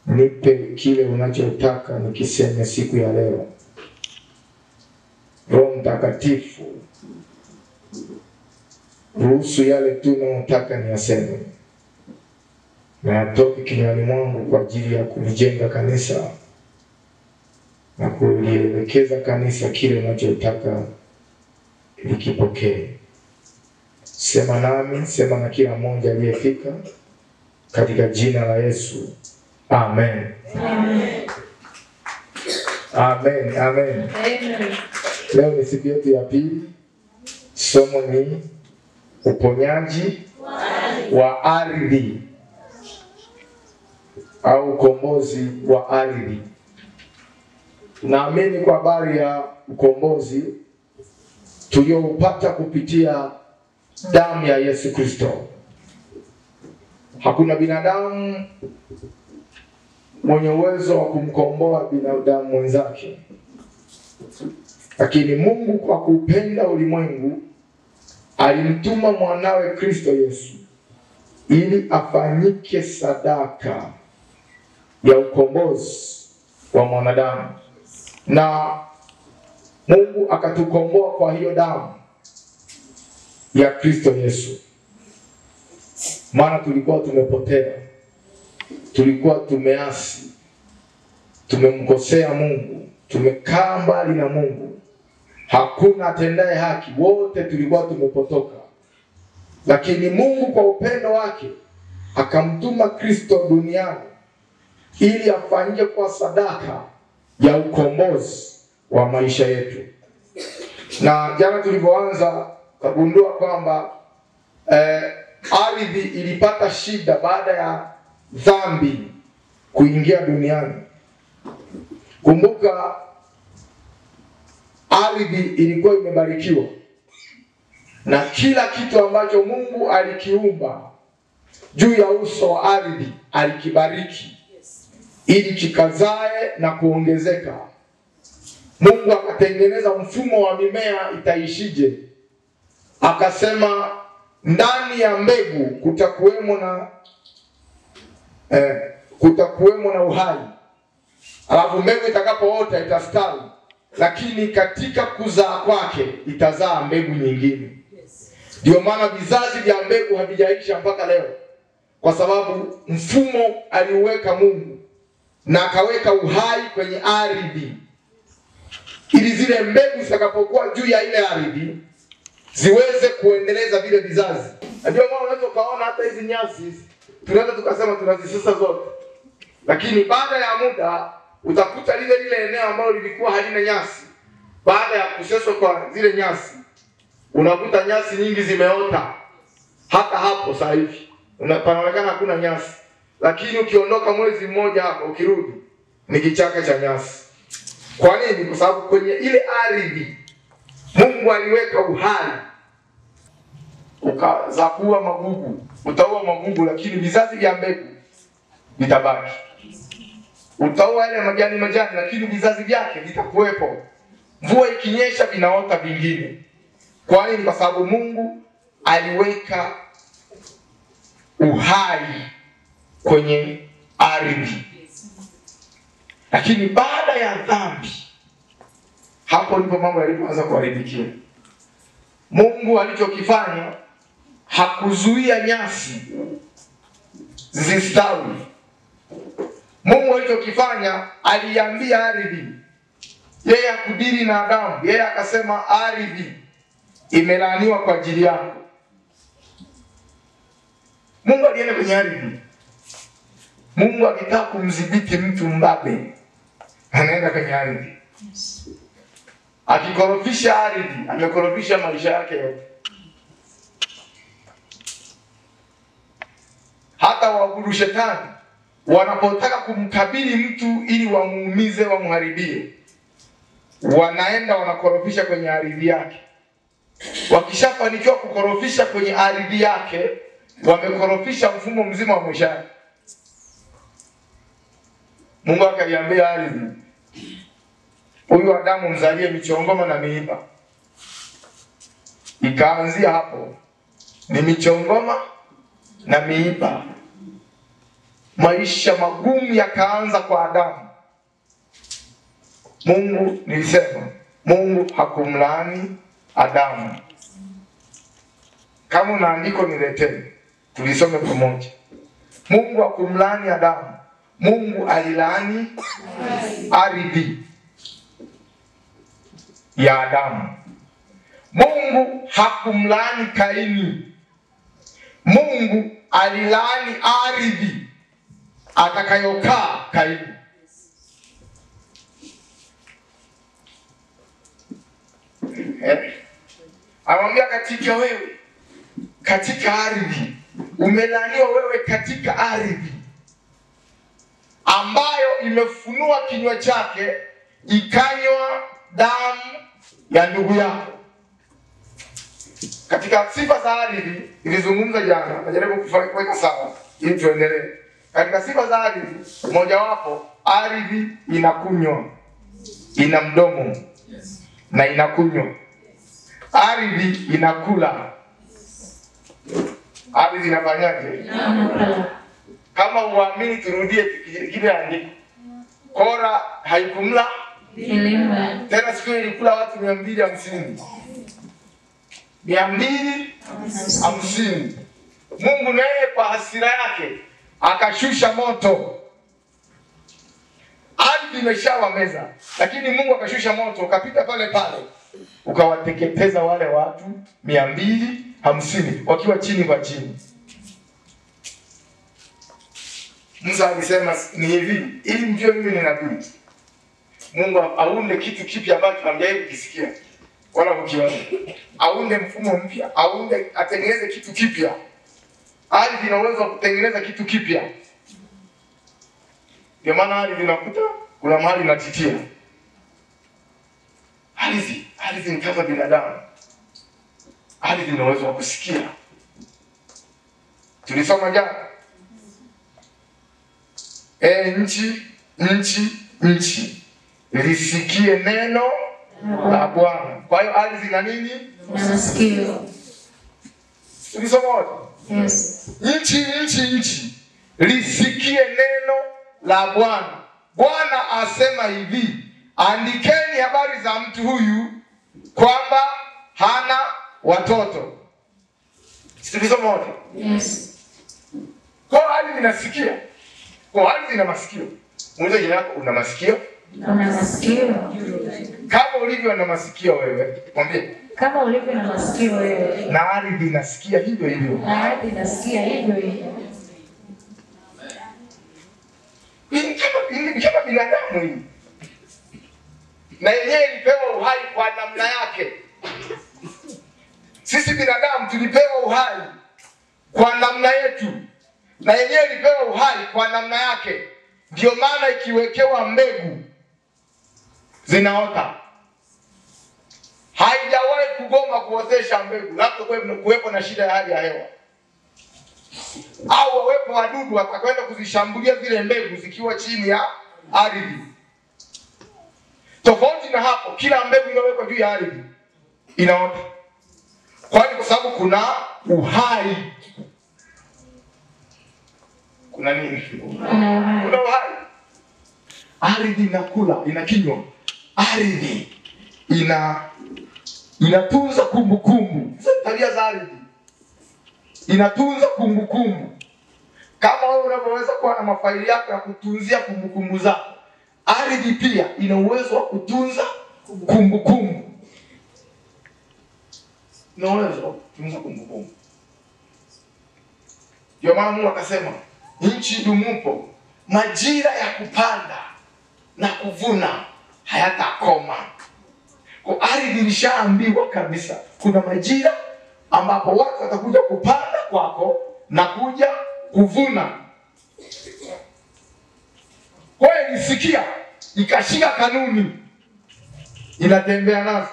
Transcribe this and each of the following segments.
Nipe kile unachotaka nikiseme siku ya leo. Roho Mtakatifu, ruhusu yale tu unayotaka niyaseme na yatoke kinywani mwangu kwa ajili ya kulijenga kanisa na kulielekeza kanisa kile unachotaka likipokee. Sema nami, sema na kila mmoja aliyefika, katika jina la Yesu. Amen. Amen. Amen. Amen. Amen. Leo ni siku yetu ya pili. Somo ni uponyaji wa ardhi au ukombozi wa ardhi. Naamini kwa habari ya ukombozi tulioupata kupitia damu ya Yesu Kristo. Hakuna binadamu mwenye uwezo wa kumkomboa binadamu mwenzake. Lakini Mungu kwa kupenda ulimwengu alimtuma mwanawe Kristo Yesu ili afanyike sadaka ya ukombozi wa mwanadamu. Na Mungu akatukomboa kwa hiyo damu ya Kristo Yesu. Maana tulikuwa tumepotea, tulikuwa tumeasi, tumemkosea Mungu, tumekaa mbali na Mungu. Hakuna atendaye haki, wote tulikuwa tumepotoka. Lakini Mungu kwa upendo wake akamtuma Kristo duniani ili afanyike kwa sadaka ya ukombozi wa maisha yetu. Na jana tulipoanza kagundua kwamba ardhi ilipata shida baada ya dhambi kuingia duniani. Kumbuka ardhi ilikuwa imebarikiwa na kila kitu ambacho Mungu alikiumba juu ya uso wa ardhi alikibariki ili kikazae na kuongezeka. Mungu akatengeneza mfumo wa mimea itaishije. Akasema ndani ya mbegu kutakuwemo na uhai. Alafu mbegu itakapoota itastawi, lakini katika kuzaa kwake itazaa mbegu nyingine. Ndio maana vizazi vya mbegu havijaisha mpaka leo, kwa sababu mfumo aliuweka Mungu na akaweka uhai kwenye ardhi ili zile mbegu zitakapokuwa juu ya ile ardhi ziweze kuendeleza vile vizazi. Ndio maana unaweza kaona hata hizi nyasi hizi tunaweza tukasema tunazisusa zote, lakini baada ya muda utakuta lile lile eneo ambalo lilikuwa halina nyasi, baada ya kuseswa kwa zile nyasi unakuta nyasi nyingi zimeota. Hata hapo sasa hivi panaonekana hakuna nyasi, lakini ukiondoka mwezi mmoja hapo ukirudi ni kichaka cha nyasi. Kwa nini? Kwa sababu kwenye ile ardhi Mungu aliweka uhai. Ukazakua magugu, utaua magugu, lakini vizazi vya mbegu vitabaki. Utaua yale majani majani, lakini vizazi vyake vitakuwepo. Mvua ikinyesha vinaota vingine. Kwa nini? Kwa sababu Mungu aliweka uhai kwenye ardhi. Lakini baada ya dhambi, hapo ndipo mambo yalipoanza kuharibikia. Mungu alichokifanya, hakuzuia nyasi zisistawi. Mungu alichokifanya, aliambia ardhi. Yeye hakudili na Adamu, yeye akasema ardhi imelaaniwa kwa ajili yako. Mungu alienda kwenye ardhi. Mungu akitaka kumdhibiti mtu mbabe, anaenda kwenye ardhi. Akikorofisha ardhi, amekorofisha maisha yake yote. Hata waabudu shetani wanapotaka kumkabili mtu ili wamuumize, wamharibie, wanaenda wanakorofisha kwenye ardhi yake. Wakishafanikiwa kukorofisha kwenye ardhi yake, wamekorofisha mfumo mzima wa maisha yake. Mungu akaiambia ardhi, huyu Adamu mzalie michongoma na miiba. Ikaanzia hapo, ni michongoma na miiba. Maisha magumu yakaanza kwa Adamu. Mungu, nilisema, Mungu hakumlaani Adamu. Kama una andiko niletee, tulisome pamoja. Mungu hakumlaani Adamu. Mungu alilaani ardhi ya Adamu. Mungu hakumlaani Kaini. Mungu alilaani ardhi atakayokaa Kaini. Anamwambia katika wewe, katika ardhi, umelaaniwa wewe katika ardhi ambayo imefunua kinywa chake ikanywa damu ya ndugu yako. Katika sifa za ardhi nilizungumza jana, najaribu kuweka sawa ili tuendelee. Katika sifa za ardhi, mojawapo ardhi inakunywa, ina mdomo na inakunywa. Ardhi inakula. Ardhi inafanyaje? Kama uamini turudie kile andiko. Kora haikumla tena, siku ilikula watu 250. 250. Mungu naye kwa hasira yake akashusha moto. Ardhi imeshawameza, lakini Mungu akashusha moto ukapita pale pale ukawateketeza wale watu 250 wakiwa chini kwa chini. Musa alisema ni hivi, ili mjue mimi ni nabii. Mungu aunde kitu kipya ambacho hamjawahi kukisikia wala kukiona. Aunde mfumo mpya, aunde, atengeneze kitu kipya. Ardhi ina uwezo wa kutengeneza kitu kipya. Ndio maana ardhi inakuta kuna mahali inatitia. Ardhi ni kama binadamu. Ardhi ina uwezo wa kusikia. Tulisoma jana. Nchi, nchi, nchi, lisikie neno la Bwana. Kwa hiyo ardhi ina nini? Masikio. Tulisoma wote? Yes. Nchi, nchi, nchi, lisikie neno la Bwana. Bwana asema hivi, andikeni habari za mtu huyu kwamba hana watoto. Tulisoma wote? Yes. Kwa ardhi inasikia. Kwa ardhi ina masikio. Muulize jirani yako, una masikio? Una masikio. Kama ulivyo na masikio wewe, mwambie. Kama ulivyo na masikio wewe. Na ardhi inasikia hivyo hivyo. Na ardhi inasikia hivyo hivyo. Ni kama binadamu hii. Na yenyewe ilipewa uhai kwa namna yake. Sisi binadamu tulipewa uhai kwa namna yetu. Na yenyewe ilipewa uhai kwa namna yake. Ndio maana ikiwekewa mbegu zinaota. Haijawahi kugoma kuotesha mbegu, labda kuwepo na shida ya hali ya hewa au wawepo wadudu watakwenda kuzishambulia zile mbegu zikiwa chini ya ardhi. Tofauti na hapo, kila mbegu inayowekwa juu ya ardhi inaota. Kwani kwa sababu kuna uhai. Kuna nini? Kuna uhai. Ardhi inakula, inakinywa. Ardhi inatunza kumbukumbu. Tabia za ardhi. Inatunza kumbukumbu. Kama wewe unavyoweza kuwa na mafaili yako ya kutunzia kumbukumbu zako, ardhi pia ina uwezo wa kutunza kumbukumbu. Ina uwezo wa kutunza kumbukumbu. Ndio maana Mungu akasema, nchi dumupo, majira ya kupanda na kuvuna hayatakoma. Kwa ardhi ilishaambiwa kabisa, kuna majira ambapo watu watakuja kupanda kwako na kuja kuvuna. Kwa hiyo nisikia ikashika kanuni, inatembea nazo.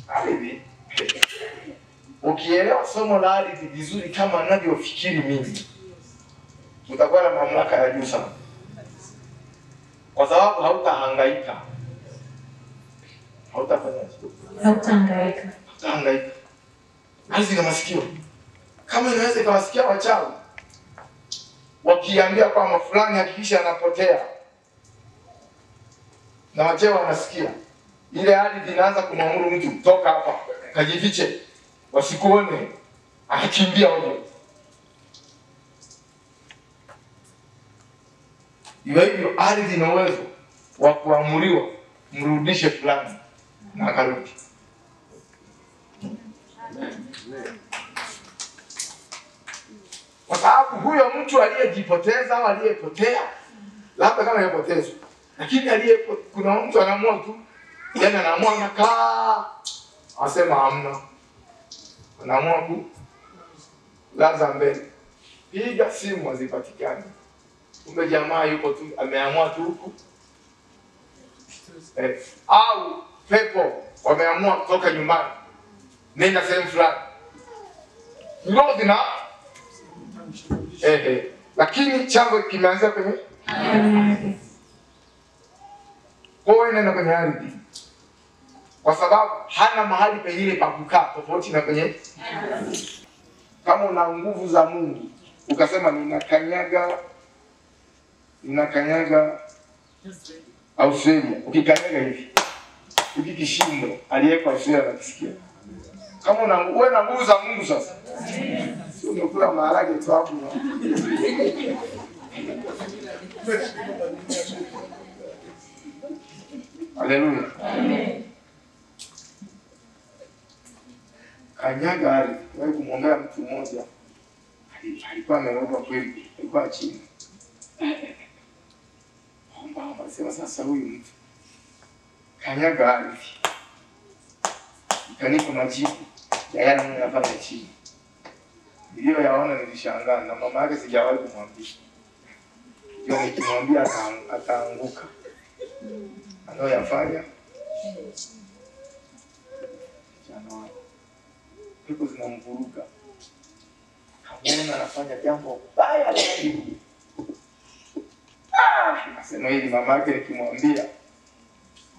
Ardhi, ukielewa somo la ardhi vizuri kama ninavyofikiri mimi, utakuwa na mamlaka ya juu sana. Kwa sababu hautahangaika. Hautafanyaje? Hautahangaika. Hautahangaika. Ardhi ina masikio. Kama inaweza ikawasikia wachawi, Wakiambia kwamba fulani hakikisha anapotea, na wachawi wanasikia, ile ardhi inaanza kumwamuru mtu, toka hapa, kajifiche, wasikuone, akakimbia ovyo. Hivyo hivyo ardhi ina uwezo wa kuamuriwa mrudishe fulani na akarudi. Kwa sababu huyo mtu aliyejipoteza au aliyepotea, labda kama aliyepotezwa, lakini kuna mtu anaamua tu, yani anaamua anakaa, anasema hamna, anaamua kulaza mbele, piga simu hazipatikani. Kumbe jamaa yuko tu ameamua tu huku. Au pepo wameamua kutoka nyumbani, nenda sehemu fulani. Roho zina lakini chanzo kimeanza kwenye kwa nenda kwenye ardhi, kwa sababu hana mahali pengine pa kukaa tofauti na kwenye. Kama una nguvu za Mungu ukasema ninakanyaga Australia, ukikanyaga hivi ukikishindo aliyeko Australia anakisikia. Kama una uwe na nguvu za Mungu sasa, sio unakula maharage tu hapo. Haleluya. Amen. Kanyaga ardhi. Wewe kumwombea mtu mmoja alikuwa ameomba kweli, alikuwa chini. Omba, sema sasa huyu mtu kanyaga ardhi, ikanipa majibu ya yale anayofanya chini. Niliyoyaona nilishangaa, na mama yake sijawahi kumwambia. Ndio nikimwambia ataanguka. Anayoyafanya jana, pepo zinamvuruga. Kamuona anafanya jambo baya lakini akasema hili mama yake nikimwambia,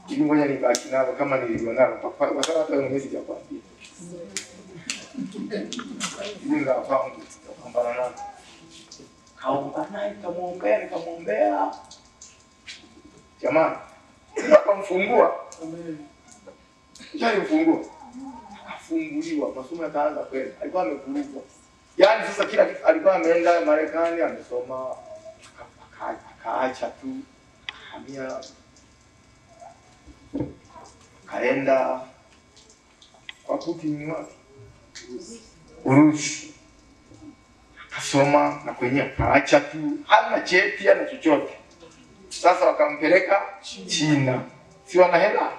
ili ngoja nibaki nalo kama nilivyo nalo, kwa sababu hata wewe mwenyewe sijakwambia. Ili ndio kwangu kupambana nalo. Kaomba naye, kamuombea, nikamwombea. Jamani, akamfungua. Amen. Alimfungua. Akafunguliwa, masomo yakaanza kweli. Alikuwa amevurugwa. Yaani sasa kila kitu, alikuwa ameenda Marekani, amesoma, akaacha tu, akahamia, kaenda kwa Putin ni wapi? Urusi. Akasoma na kwenye akaacha tu, hana cheti hana chochote. Sasa wakampeleka China. Si wana hela?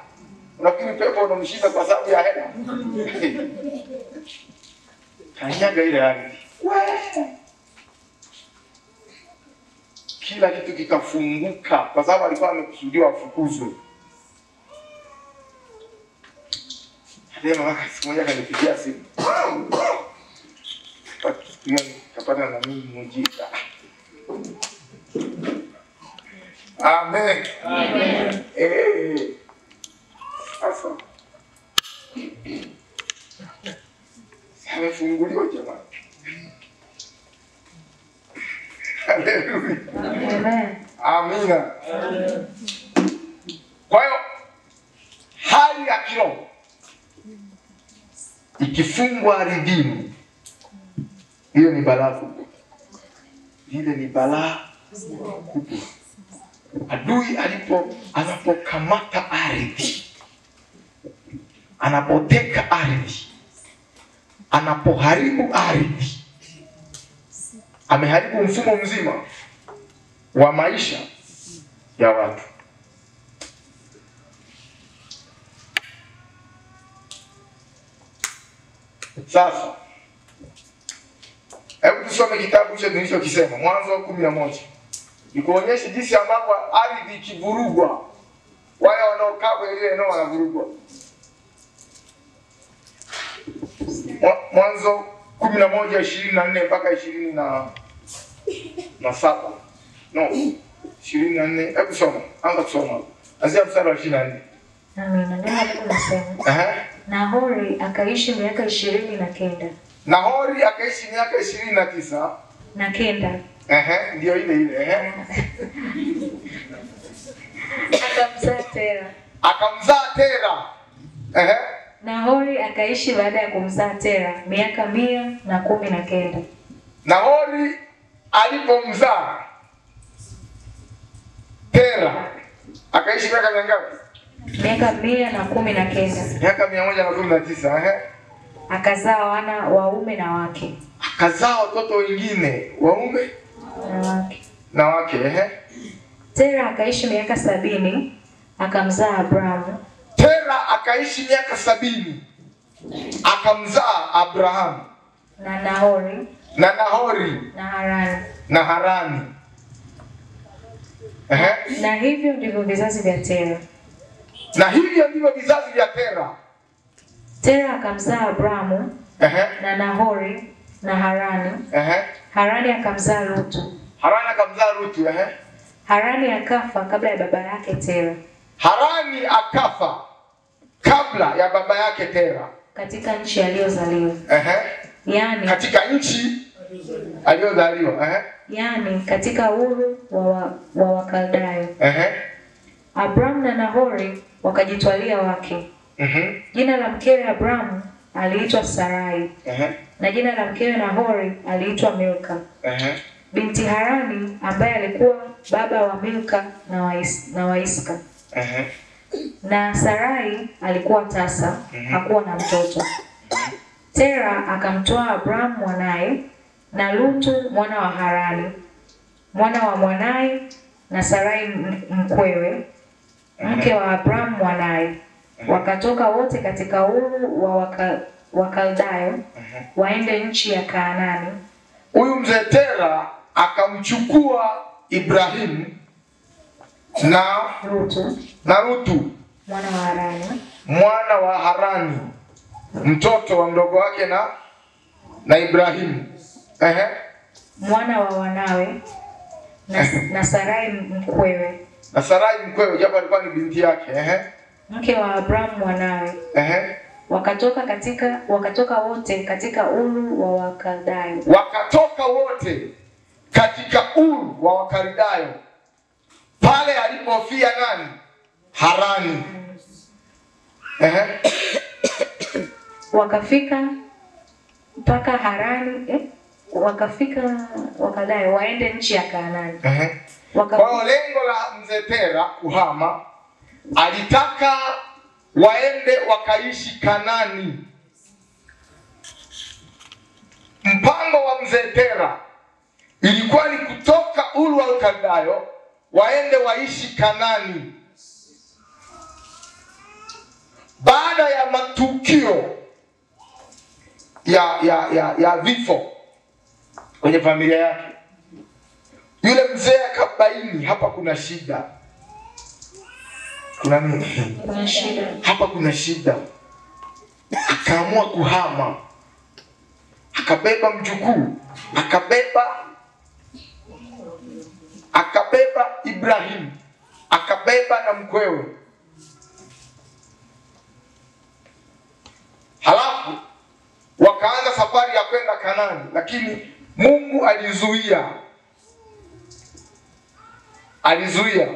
Unafikiri pepo unamshinda kwa sababu ya hela? Kanyaga ile ardhi. Kila kitu kikafunguka kwa sababu alikuwa amekusudiwa afukuzwe. Hadi mama siku moja akanipigia simu. Kapata na mimi muujiza. Amen. Amen. Sasa amefunguliwa jamani. Haleluya. Amen. Amina. Amen. Kwa hiyo hali ya kiroho ikifungwa ardhini, hiyo ni balaa kubwa. Ile ni balaa kubwa. Adui anapokamata ardhi, anapoteka ardhi, anapoharibu ardhi, ameharibu mfumo mzima wa maisha ya watu. Sasa hebu tusome kitabu hicho nilichokisema, Mwanzo 11. Nikuonyeshe jinsi ambavyo ardhi ikivurugwa, wale wanaokaa kwenye ile eneo wanavurugwa. Mwanzo 11:24 mpaka 27. No, 24. Hebu soma, anza kusoma. Anzia mstari wa 24. Amina. Neno linasema. Nahori akaishi miaka 29. Nahori akaishi miaka 29 na kenda. Ndio ile ile. Akamzaa Tera. Akamzaa Tera. Nahori akaishi baada ya kumzaa Tera miaka 119. Nahori alipomzaa Tera akaishi miaka mingapi? Miaka 119. Miaka 119. Akazaa wana waume na wake. Akazaa watoto wengine waume na wake. Na wake. Tera akaishi miaka 70 akamzaa Abrahamu. Tera akaishi miaka 70 akamzaa Abrahamu na Nahori. Na Nahori na Harani. Na Harani. Na hivyo ndivyo vizazi vya Tera. Na hivyo ndivyo vizazi vya Tera. Tera akamzaa Abrahamu na Nahori na Harani. Harani akamzaa Lutu. Harani akamzaa Lutu. Harani akafa kabla ya baba yake Tera. Harani akafa kabla ya baba yake Tera katika nchi aliyozaliwa. Yaani katika nchi aliyozaliwa. Yaani katika Uru wa Wakaldayo. Abraham na Nahori wakajitwalia wake. Jina la mkewe Abraham aliitwa Sarai. Na jina la mkewe Nahori aliitwa Milka. Binti Harani ambaye alikuwa baba wa Milka na Waiska. Na Sarai alikuwa tasa, hakuwa na mtoto. Tera akamtoa Abraham mwanae na Lutu mwana wa Harani, mwana wa mwanae, na Sarai mkwewe, mke wa Abraham mwanae. Wakatoka wote katika Uru wa Wakaldayo waende nchi ya Kaanani. Huyu mzee Tera akamchukua Ibrahim na Lutu, na Lutu mwana wa Harani, mwana wa Harani, mtoto wa mdogo wake na Ibrahim. Mwana wa wanawe na Sarai mkwewe. Na Sarai mkwewe, japo alikuwa ni binti yake. Mke wa Abraham mwanawe. Wakatoka wote katika Uru wa Wakaldayo. Wakatoka wote katika Uru wa Wakaldayo. Pale alipofia nani? Harani. Wakafika mpaka Harani, wakafika Wakaldayo waende nchi ya Kaanani. Kwa lengo la mzee Tera kuhama, alitaka waende wakaishi Kanani. Mpango wa mzee Tera ilikuwa ni kutoka Uru wa Wakaldayo waende waishi Kanani. Baada ya matukio ya vifo kwenye familia yake, yule mzee akabaini hapa kuna shida. Kuna nini? Kuna shida. Hapa kuna shida. Akaamua kuhama. Akabeba mjukuu, akabeba Ibrahim, akabeba na mkwewe. Halafu wakaanza safari ya kwenda Kanani, lakini Mungu alizuia. Alizuia.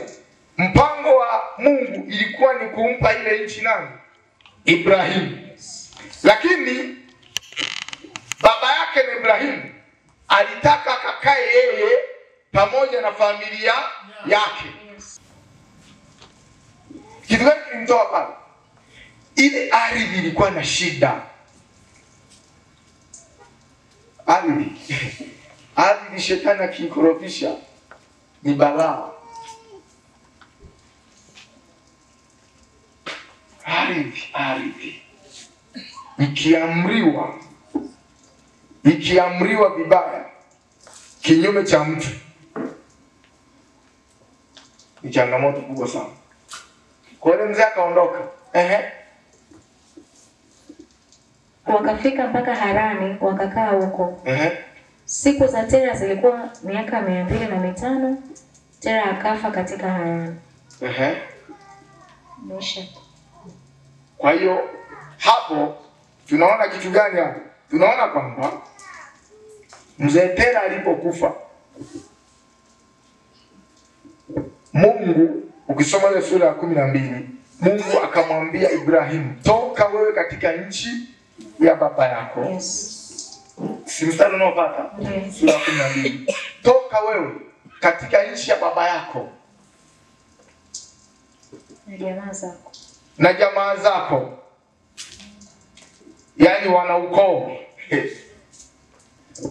Mpango wa Mungu ilikuwa ni kumpa ile nchi nani? Ibrahim. Lakini baba yake na Ibrahim alitaka akakae yeye pamoja na familia yake. Kitu gani kilimtoa pale? Ile ardhi ilikuwa na shida. Ardhi. Ardhi shetani akiikorofisha ni balaa. Ardhi. Ikiamriwa vibaya kinyume cha mtu ni changamoto kubwa sana. Kwa hiyo mzee akaondoka. Wakafika mpaka Harani wakakaa huko. Siku za Tera zilikuwa miaka 205. Tera akafa katika Harani. Mwisho. Kwa hiyo hapo tunaona kitu gani hapo? Tunaona kwamba mzee Tera alipokufa Mungu, ukisoma ile sura ya 12, Mungu akamwambia Ibrahimu, toka wewe katika nchi ya baba yako. Yes. Si mstari unaopata? Yes. Sura ya 12. Toka wewe katika nchi ya baba yako na jamaa zako. Na jamaa zako. Yaani wana ukoo.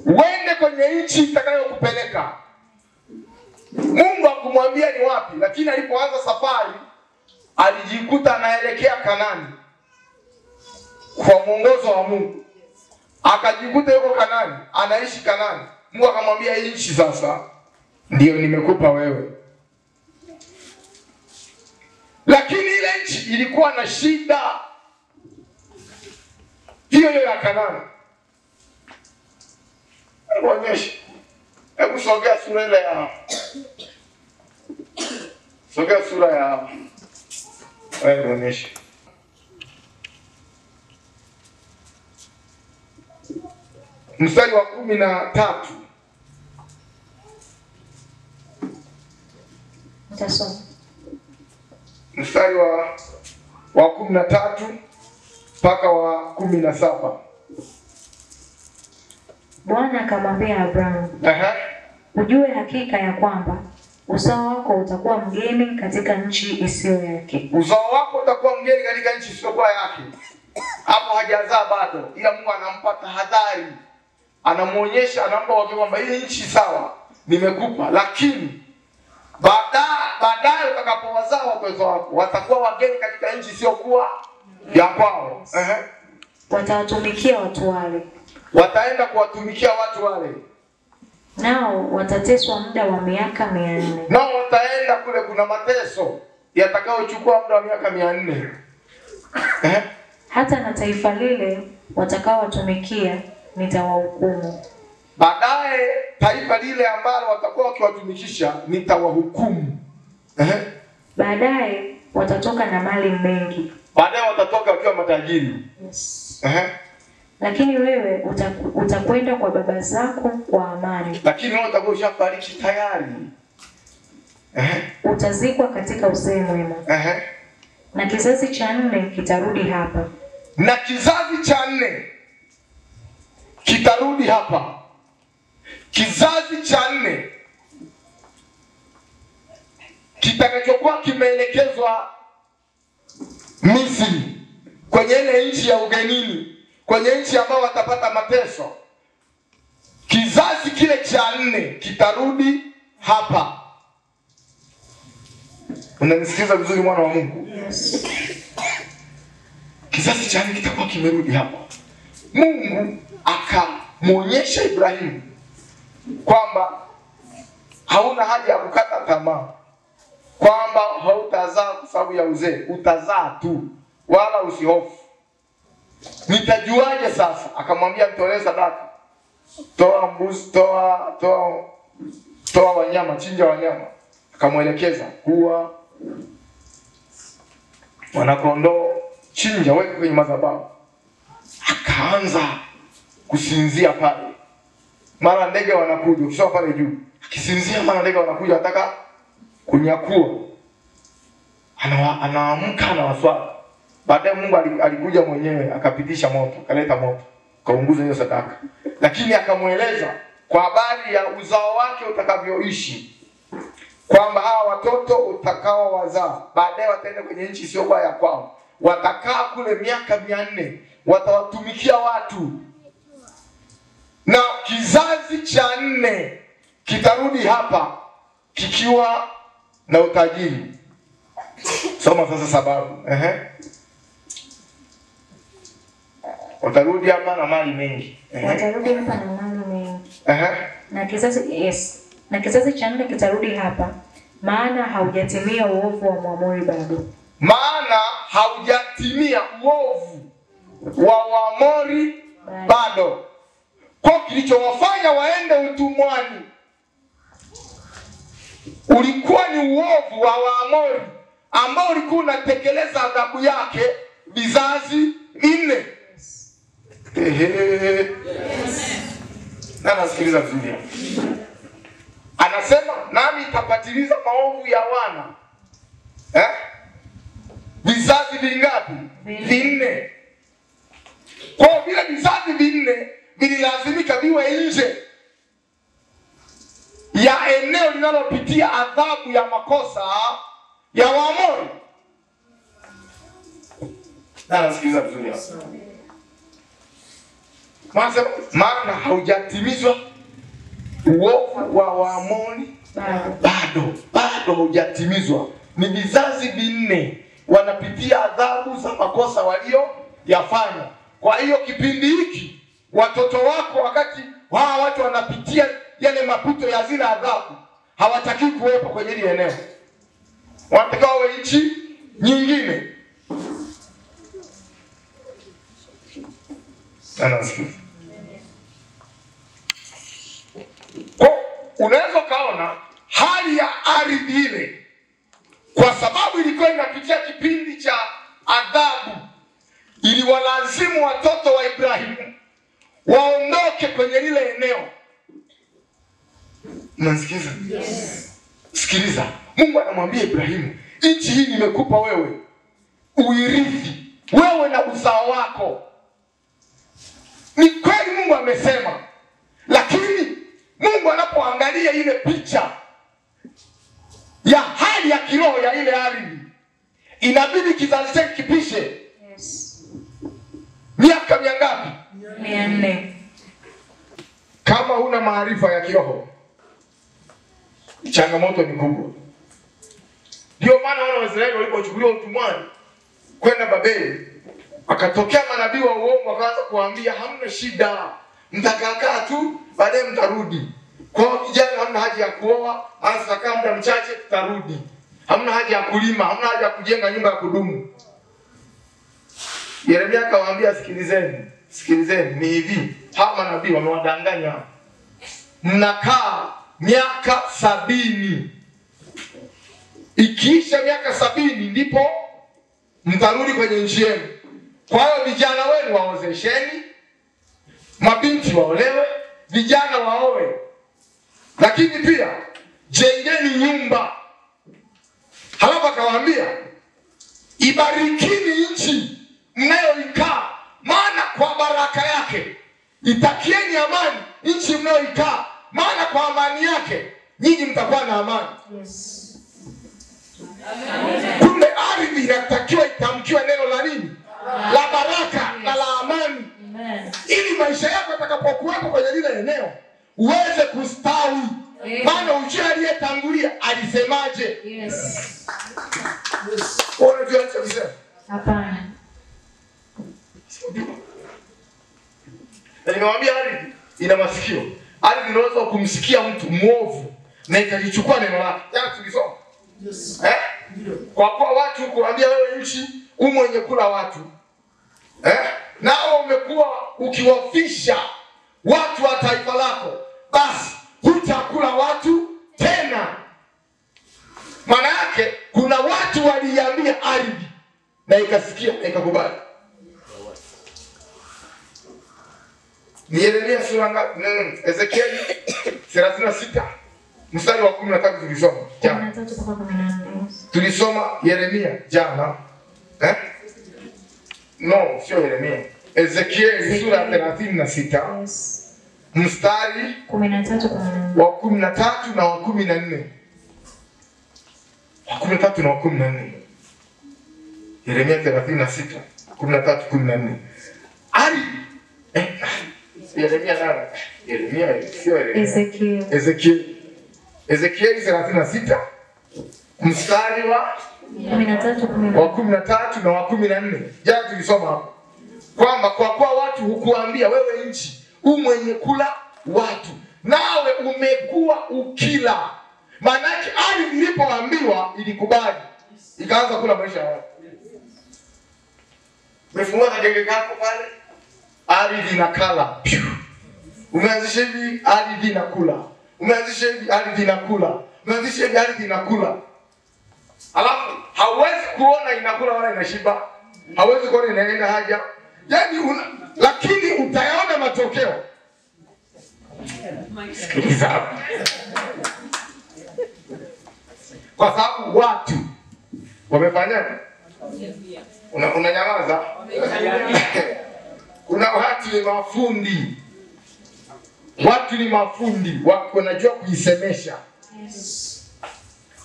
Uende kwenye nchi itakayokupeleka. Mungu hakumwambia ni wapi, lakini alipoanza safari alijikuta anaelekea Kanani kwa mwongozo wa Mungu. Akajikuta yuko Kanani, anaishi Kanani. Mungu akamwambia hii nchi sasa ndio nimekupa wewe. Lakini ile nchi ilikuwa na shida. Hiyo hiyo ya Kanani. Hebu hebu sogea sura ile ya, sogea sura ya, wewe onyesha. Mstari wa 13. Nitasoma. Mstari wa 13 mpaka wa 17. Bwana akamwambia Abrahamu, ujue hakika ya kwamba uzao wako utakuwa mgeni katika nchi isiyo yake. Uzao wako utakuwa mgeni katika nchi isiyokuwa yake. Hapo hajazaa bado, ila Mungu anampa tahadhari. Anamuonyesha, anampa wake kwamba hii nchi sawa, nimekupa, lakini baadaye utakapowazaa watoto wako watakuwa wageni katika nchi isiyokuwa ya kwao. Watawatumikia watu wale. Wataenda kuwatumikia watu wale. Nao watateswa muda wa miaka 400. Nao wataenda kule, kuna mateso yatakayochukua muda wa miaka 400. Hata na taifa lile watakaowatumikia nitawahukumu. Baadaye taifa lile ambalo watakuwa wakiwatumikisha nitawahukumu. Baadaye watatoka na mali mengi. Baadaye watatoka wakiwa matajiri. Yes. Lakini wewe utakwenda kwa baba zako kwa amani. Lakini wewe utakuwa ushafariki tayari. Utazikwa katika uzee mwema. Na kizazi cha 4 kitarudi hapa. Na kizazi cha 4 kitarudi hapa. Kizazi cha 4 kitakachokuwa kimeelekezwa Misri, kwenye ile nchi ya ugenini, kwenye nchi ambayo watapata mateso. Kizazi kile cha 4 kitarudi hapa. Unanisikiza vizuri mwana wa Mungu? Yes. Kizazi cha 4 kitakuwa kimerudi hapa. Mungu akamuonyesha Ibrahimu kwamba hauna haja ya kukata tamaa, kwamba hautazaa kwa sababu ya uzee, utazaa tu, wala usihofu. Nitajuaje sasa? Akamwambia mtolee sadaka. Toa mbuzi, toa wanyama, chinja wanyama. Akamwelekeza kuwa mwanakondoo, chinja, weka kwenye madhabahu. Akaanza kusinzia pale. Mara ndege wanakuja, ukisoma pale juu. Akisinzia mara ndege wanakuja wanataka kunyakua. Anaamka na waswali. Baadaye Mungu alikuja mwenyewe akapitisha moto, akaleta moto, kaunguza hiyo sadaka. Lakini akamueleza kwa habari ya uzao wake utakavyoishi, kwamba hawa watoto utakao wazaa baadaye wataenda kwenye nchi isiyokuwa ya kwao, watakaa kule miaka 400, watawatumikia watu, na kizazi cha 4 kitarudi hapa kikiwa na utajiri. Soma sasa sababu. Watarudi hapa na mali mengi. Watarudi hapa na mali mengi. Na kizazi, yes. Na kizazi cha 4 kitarudi hapa, maana haujatimia uovu wa Mwamori bado. Maana haujatimia uovu wa Waamori bado. Kwa kilichowafanya waende utumwani ulikuwa ni uovu wa Waamori ambao ulikuwa unatekeleza adhabu yake vizazi 4. Yes. Na nasikiliza vizuri. Anasema nami nitapatiliza maovu ya wana. Vizazi vingapi? 4. Kwa vile vizazi 4 vililazimika viwe nje ya eneo linalopitia adhabu ya makosa ya Waamori. Na nasikiliza vizuri hapo. Maana haujatimizwa uovu wa Waamori bado haujatimizwa. Ni vizazi 4 wanapitia adhabu za makosa walio yafanya. Kwa hiyo kipindi hiki watoto wako, wakati hawa watu wanapitia yale mapito ya zile adhabu, hawataki kuwepo kwenye ile eneo. Wanataka wawe nchi nyingine. Kwa unaweza kaona hali ya ardhi ile, kwa sababu ilikuwa inapitia kipindi cha adhabu, iliwalazimu watoto wa Ibrahimu waondoke kwenye lile eneo. Unasikiza? Yes. Sikiliza. Mungu anamwambia Ibrahimu, nchi hii nimekupa wewe uirithi, wewe na uzao wako. Ni kweli Mungu amesema, lakini Mungu anapoangalia ile picha ya hali ya kiroho ya ile ardhi, inabidi kizazi chake kipishe. Yes. Miaka mingapi? 400. Kama huna maarifa ya kiroho, changamoto ni kubwa. Ndio maana wana wa Israeli walipochukuliwa utumwani kwenda Babeli, akatokea manabii wa uongo wakaanza kuambia hamna shida, mtakaa tu baadaye mtarudi. Kwa hiyo vijana hamna haja ya kuoa, hasa kama muda mchache tutarudi. Hamna haja ya kulima, hamna haja ya kujenga nyumba ya kudumu. Yeremia akawaambia, sikilizeni, sikilizeni, ni hivi, hawa manabii wamewadanganya. Mnakaa miaka 70. Ikiisha miaka 70 ndipo mtarudi kwenye nchi yenu. Kwa hiyo vijana wenu waozesheni, mabinti waolewe, vijana waoe. Lakini pia jengeni nyumba. Halafu akawaambia, ibarikini nchi mnayoikaa, maana kwa baraka yake. Itakieni amani nchi mnayoikaa, maana kwa amani yake nyinyi mtakuwa na amani. Yes. Kumbe ardhi inatakiwa itamkiwe neno la nini? La baraka na la amani. Amen. Ili maisha yako yatakapokuwepo kwenye lile eneo uweze kustawi. Maana ujue aliyetangulia alisemaje? Yes. Unajua alichosema? Hapana. Na nimewambia ardhi ina masikio. Ardhi inaweza kumsikia mtu muovu na ikajichukua neno lake. Jana tulisoma. Yes. Kwa kuwa watu kuambia wewe nchi mwenye kula watu, nao umekuwa ukiwafisha watu wa taifa lako, basi hutakula watu tena. Maana yake kuna watu waliambia ardhi na ikasikia na ikakubali. Ni Yeremia sura ngapi? Ezekieli 36 mstari wa 13 tulisoma jana. Tulisoma Yeremia jana. No, sio Yeremia. Ezekieli sura 36. Yes. Mstari 13 wa 13 na wa 14. Wa 13 na wa 14. Yeremia 36 13 14. Ali Yeremia nani? Yeremia sio Yeremia. Ezekieli. Ezekieli. Ezekieli 36 mstari wa 13 wa 13 na wa 14. Jana tulisoma hapo kwamba kwa kuwa watu hukuambia wewe nchi mwenye kula watu, nawe umekuwa ukila. Maana yake ardhi ilipoambiwa ilikubali, ikaanza kula maisha yao. Umefungua kagenge kako pale, ardhi inakala. Umeanzisha hivi, ardhi inakula. Umeanzisha hivi, ardhi inakula. Umeanzisha hivi, ardhi inakula. Alafu hauwezi kuona inakula wala inashiba. Hauwezi kuona inaenda haja. Yaani lakini utayaona matokeo. Sikiliza. Kwa sababu watu wamefanyaje? Unanyamaza? Kuna watu ni mafundi. Watu ni mafundi, wanajua kuisemesha.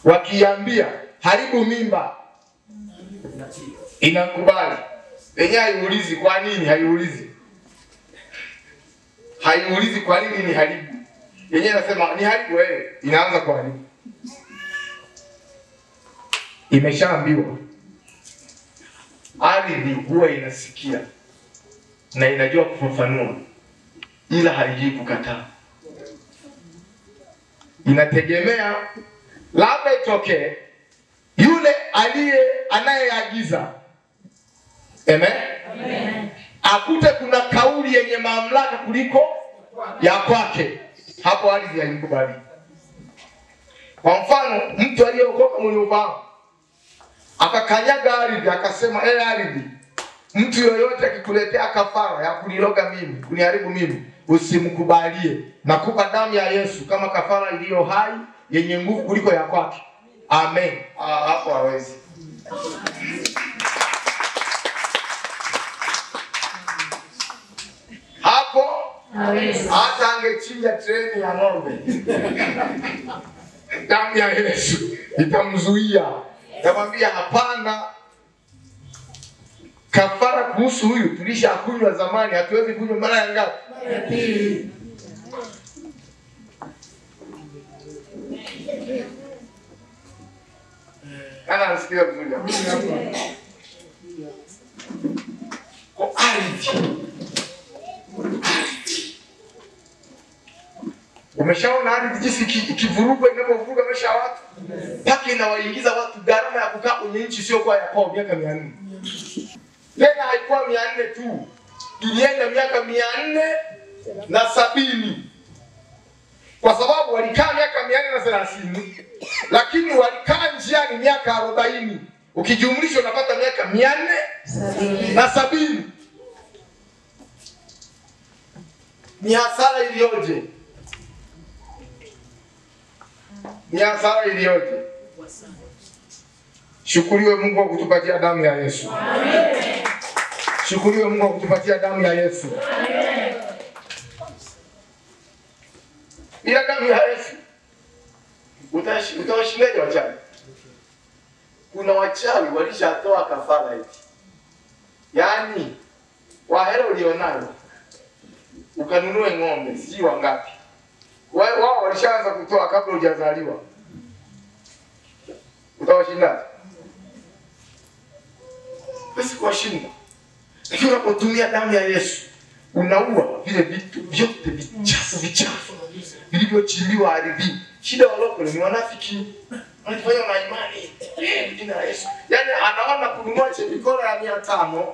Wakiambia haribu mimba, inakubali. Yenyewe haiulizi kwa nini, haiulizi. Haiulizi kwa nini ni haribu. Yenyewe inasema ni haribu wewe, inaanza kuharibu. Imeshaambiwa. Ardhi huwa inasikia na inajua kufafanua, ila haijui kukataa. Inategemea labda itokee yule anayeagiza, amen, amen, akute kuna kauli yenye mamlaka kuliko ya kwake, hapo ardhi haikubali. Kwa mfano, mtu aliyeokoka mwenye ufahamu akakanyaga ardhi akasema, "Eh ardhi, mtu yoyote akikuletea kafara ya kuniroga mimi, kuniharibu mimi, usimkubalie. Nakupa damu ya Yesu kama kafara iliyo hai yenye nguvu kuliko ya kwake." Amen. Hapo hawezi. Hapo hawezi. Hata angechinja treni ya ng'ombe, damu ya Yesu itamzuia. Itamwambia hapana, kafara kuhusu huyu tulishakunywa zamani, hatuwezi kunywa mara ya ngapi? Ya pili. Ana nasikia vizuri hapo. Kwa ardhi. Umeshaona ardhi jinsi ikivurugwa, inapovuruga maisha ya watu? Paka inawaingiza watu gharama ya kukaa kwenye nchi sio kwa ya kwao miaka 400. Tena haikuwa 400 tu. Ilienda miaka 470. Kwa sababu walikaa miaka 430, lakini walikaa njiani miaka 40. Ukijumlisha unapata miaka 470. Ni hasara iliyoje! Ni hasara iliyoje! Shukuriwe Mungu kwa kutupatia damu ya Yesu. Amen. Shukuriwe Mungu kwa kutupatia damu ya Yesu. Amen. Bila damu ya Yesu utawashindaje wachawi? Kuna wachawi walishatoa kafara hivi. Yaani kwa hela ulionayo ukanunue ng'ombe si wangapi. Wao walishaanza kutoa kabla hujazaliwa. Utawashinda? Basi kuwashinda. Lakini unapotumia damu ya Yesu unaua vile vitu vyote vichafu vichafu vilivyochimbiwa ardhini. Shida walokole ni wanafiki. Wanajifanya wana imani. Jina la Yesu. Yaani anaona kununua chemikora ya 500,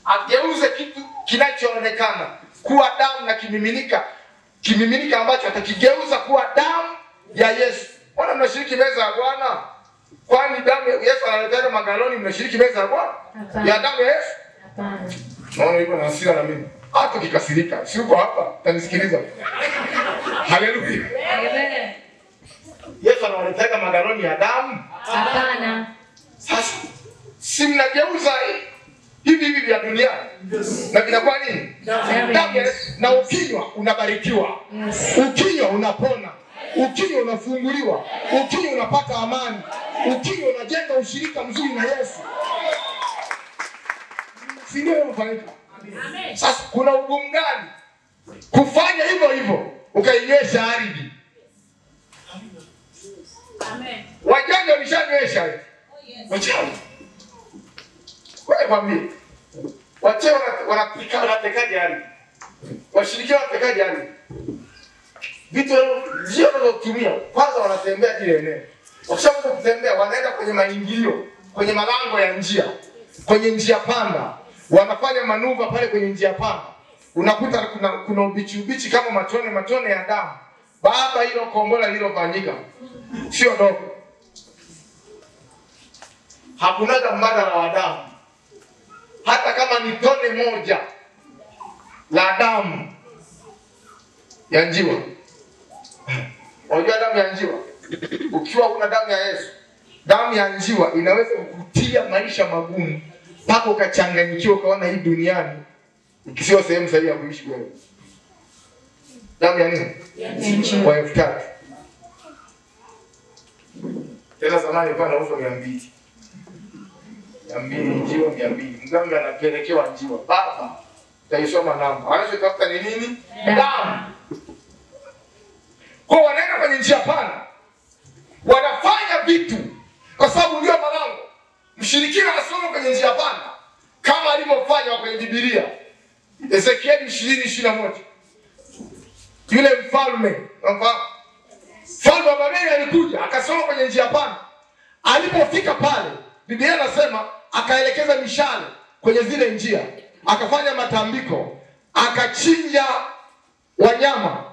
ageuze kitu kinachoonekana kuwa damu na kimiminika, kimiminika ambacho atakigeuza kuwa damu ya Yesu. Mbona mnashiriki meza ya Bwana? Kwani damu ya Yesu analeta magaloni, mnashiriki meza ya Bwana? Ya damu ya Yesu? Hapana. Naona yuko na hasira na mimi. Hata ukikasirika, si uko hapa, utanisikiliza. Haleluya. Amen. Yesu analeta magaloni ya damu? Hapana. Sasa si mnageuza hivi hivi vya dunia? Yes. Na vinakuwa nini? Damu. Na ukinywa unabarikiwa. Yes. Ukinywa unapona. Ukinywa unafunguliwa. Ukinywa unapata amani. Ukinywa unajenga ushirika mzuri na Yesu. Si ndio inafanyika? Amen. Sasa kuna ugumu gani kufanya hivyo hivyo ukainywesha ardhi? Amen. Wajanja walishanywesha hivi. Wachawi. Wewe kwambie. Wachawi wanapika, wanatekaje ardhi? Washirikina wanatekaje ardhi? Vitu njia wanazotumia, kwanza wanatembea kile eneo. Wakishaanza kutembea wanaenda kwenye maingilio, kwenye malango ya njia, kwenye njia panda. Wanafanya manuva pale kwenye njia panda. Unakuta kuna ubichi ubichi kama matone matone ya damu. Baba, hilo kombola lilofanyika sio dogo. Hakunaga mbadala wa damu. Hata kama ni tone moja la damu ya njiwa. Unajua damu ya njiwa? Ukiwa una damu ya Yesu, Damu ya njiwa inaweza kukutia maisha magumu mpaka ukachanganyikiwa ukaona hii duniani sio sehemu sahihi ya kuishi wewe. Damu ya nini? Kwa 3000. Tena zamani ilikuwa inauzwa 200. 200 njiwa 200. Mganga anapelekewa njiwa. Baba, utaisoma namba. Anachotafuta ni nini? Damu. Kwa wanaenda kwenye njia pana. Wanafanya vitu kwa sababu ndio malango. Mshirikina anasoma kwenye njia pana kama alivyofanya kwenye Biblia. Ezekieli 20:21. Yule mfalme, mfalme wa Babeli alikuja akasoma kwenye njia pana. Alipofika pale, Biblia inasema akaelekeza mishale kwenye zile njia, akafanya matambiko, akachinja wanyama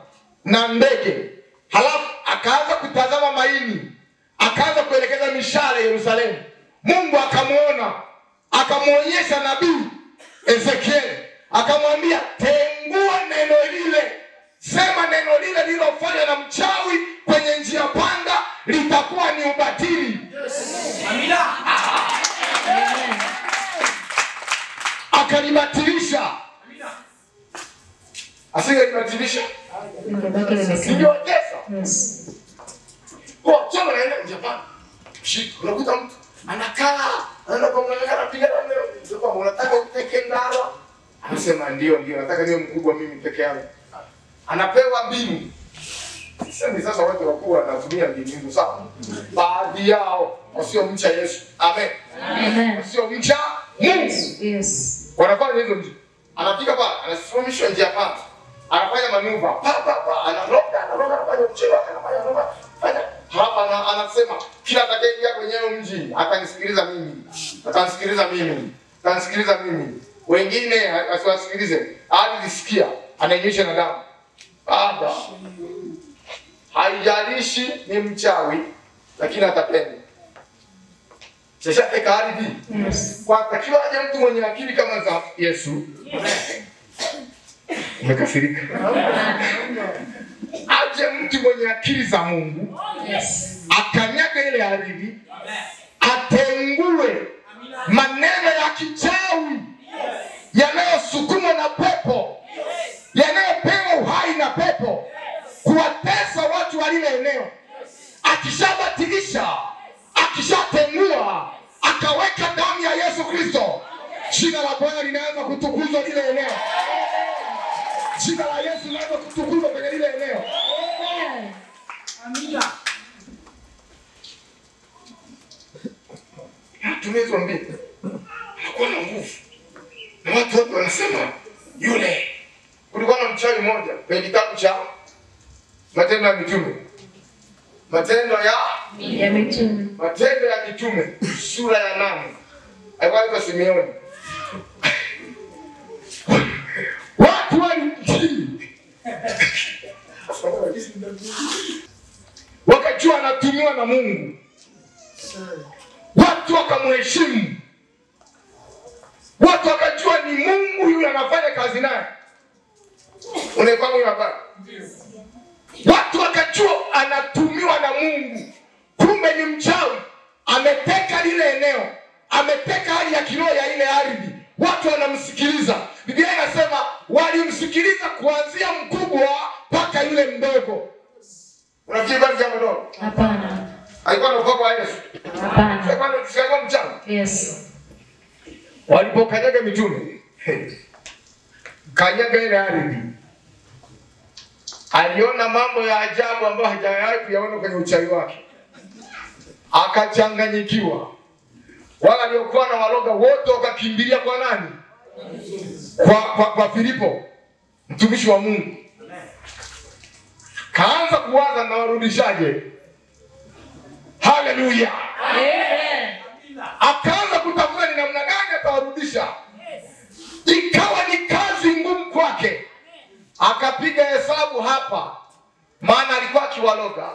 na ndege. Halafu akaanza kutazama maini, akaanza kuelekeza mishale Yerusalemu. Mungu akamuona, akamuonyesha nabii Ezekieli, akamwambia tengua neno lile, sema neno lile lililofanywa na mchawi kwenye njia panda litakuwa ni ubatili. Yes. Amina. Akalibatilisha. Amina. Asingelibatilisha. Ndio tesa. Yes. Kwa chama naenda njia panda. Shika, unakuta mtu anakaa, anaenda kwa mganga anapiga na mimi. Kwa unataka uteke ndara? Anasema ndio, nataka niwe mkubwa mimi peke yangu. Anapewa mbinu. Sasa watu wakubwa wanatumia mbinu hizo sana. Baadhi yao wasiomcha Yesu. Amen. Amen. Wasiomcha Mungu. Yes. Wanafanya hizo njia. Anafika pale, anasimamishwa njia panda. Anafanya manuva. Pa pa pa, anaroga, anafanya mchezo, anafanya manuva. Fanya. Hapa anasema kila atakayeingia kwenye mji atanisikiliza mimi. Atanisikiliza mimi. Atanisikiliza mimi. Wengine asiwasikilize. Alisikia, anaonyesha na damu. Baba. Haijalishi ni mchawi lakini atapenda. Sasa ardhi. Yes. Kwa takiwa aje mtu mwenye akili kama za Yesu. Umekasirika. Aje mtu mwenye akili za Mungu. Yes. Akanyaga ile ardhi. Atengue maneno ya kichawi yanayosukumwa na pepo, yanayopewa uhai na pepo, kuwatesa watu wa lile eneo. Akishabatilisha, akishatengua, akaweka damu ya Yesu Kristo, jina la Bwana linaanza kutukuzwa lile eneo. Jina la Yesu linaanza kutukuzwa kwenye lile eneo. Amina. Tumezwa mbili. Anakuwa na nguvu. Na watu wote wanasema yule. Kulikuwa na mchawi mmoja kwenye kitabu cha Matendo ya Mitume. Matendo ya Mitume. Matendo ya Mitume sura ya 8. Alikuwa anaitwa Simeoni. Watu walimtii. Wakajua anatumiwa na Mungu. Watu wakamheshimu. Watu wakajua ni Mungu yule anafanya kazi naye. Unafahamu hiyo habari? Watu wakajua anatumiwa na Mungu. Kumbe ni mchawi. Ameteka lile eneo. Ameteka hali ya kiroho ya ile ardhi. Watu wanamsikiliza. Biblia inasema walimsikiliza kuanzia mkubwa mpaka yule mdogo. Unafikiri bali jambo dogo? Hapana. Alikuwa na upako wa Yesu? Hapana. Alikuwa mchawi? Yes. Walipokanyaga mitume, kanyaga ile ardhi, aliona mambo ya ajabu ambayo hajawahi kuyaona kwenye uchawi wake. Akachanganyikiwa. Wale waliokuwa na waroga wote wakakimbilia kwa nani? Kwa Filipo, mtumishi wa Mungu. Kaanza kuwaza na warudishaje. Haleluya. Amen. Akaanza kutafuta ni namna gani atawarudisha. Ikawa ni kazi ngumu kwake. Akapiga hesabu hapa. Maana alikuwa akiwaloga.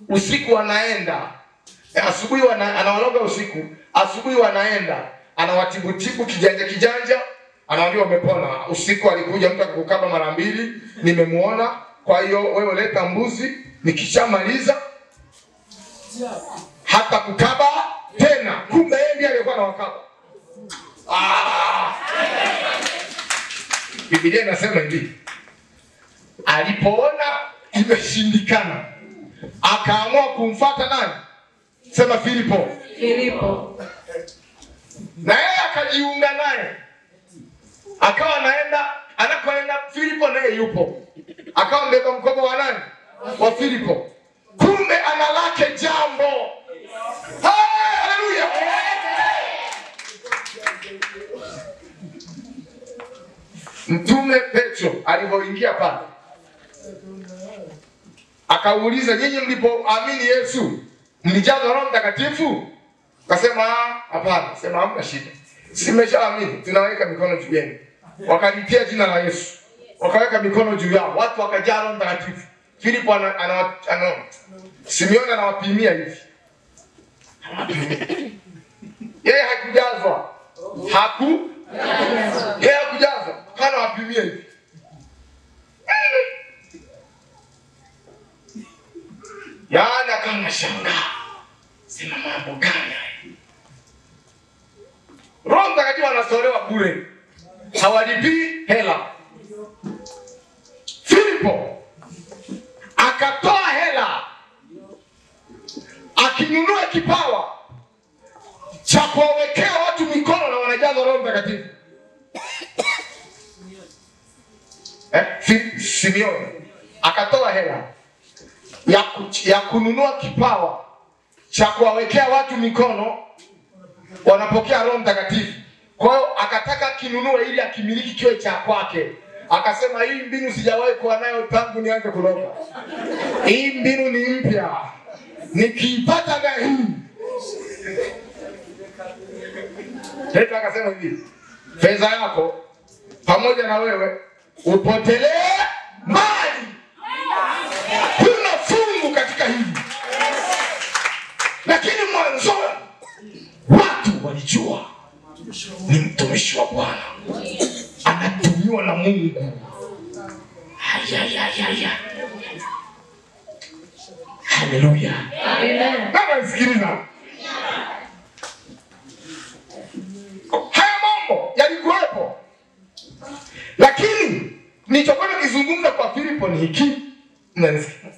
Usiku wanaenda. Asubuhi anawaloga usiku. Asubuhi wanaenda. Anawatibutibu kijanja kijanja. Anawaambia wamepona. Usiku alikuja mtu akakukaba mara mbili. Nimemuona. Kwa hiyo wewe leta mbuzi. Nikishamaliza hata kukaba anawakaba. Biblia inasema hivi, alipoona imeshindikana akaamua kumfuata nani? Sema Filipo. Filipo. Na yeye akajiunga naye. Akawa anaenda, anakoenda Filipo naye yupo. Akawa mbeba mkoba wa nani? Wa Filipo. Kumbe analake jambo. Hey, haleluya. Mtume Petro alipoingia pale akauliza, nyinyi mlipoamini Yesu mlijazwa Roho Mtakatifu? Akasema hapana. Sema hamna shida, simeshaamini, tunaweka mikono juu yenu. Wakalitia jina la Yesu, wakaweka mikono juu yao, watu wakajaa Roho Mtakatifu. Filipo ana Simeoni anawapimia hivi. Yeye hakujazwa. Yeye hakujazwa. Kana wapimia hivi. Yaani akana shangaa. Sema mambo gani haya? Roho Mtakatifu anatolewa bure. Hawalipii hela. Filipo akatoa hela akinunua kipawa cha kuwawekea watu mikono na wanajazwa Roho Mtakatifu. Simeoni akatoa hela ya kununua kipawa cha kuwawekea watu mikono wanapokea Roho Mtakatifu. Kwa hiyo akataka kinunue ili akimiliki kiwe cha kwake. Akasema hii mbinu sijawahi kuwa nayo tangu nianze kuroga. Hii mbinu ni mpya. Nikiipata na hii. Petro akasema hivi, fedha yako pamoja na wewe upotelee mbali. Kuna fungu katika hili. Lakini mwanzo watu walijua ni mtumishi wa Bwana, anatumiwa na Mungu. Haya. Haleluya. Amen. Baba sikiliza. Haya mambo yalikuwepo. Lakini nilichokuwa nikizungumza kwa Filipo ni hiki. Mnanisikia?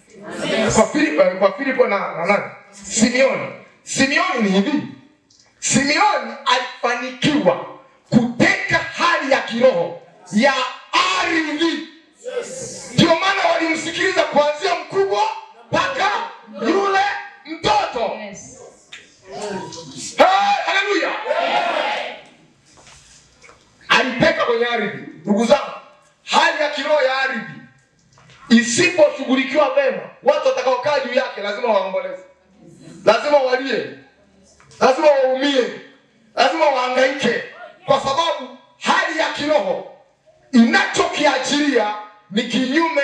Kwa Filipo na nani? Simeoni. Simeoni ni hivi. Simeoni alifanikiwa kuteka hali ya kiroho ya ardhi. Ndio maana walimsikiliza kuanzia mkubwa mpaka yule mtoto. Yes. Hey, haleluya. Aliteka kwenye ardhi. Ndugu zangu, hali ya kiroho ya ardhi isiposhughulikiwa vema, watu watakaokaa juu yake lazima waomboleze, lazima walie, lazima waumie, lazima wahangaike, kwa sababu hali ya kiroho inachokiachilia ni kinyume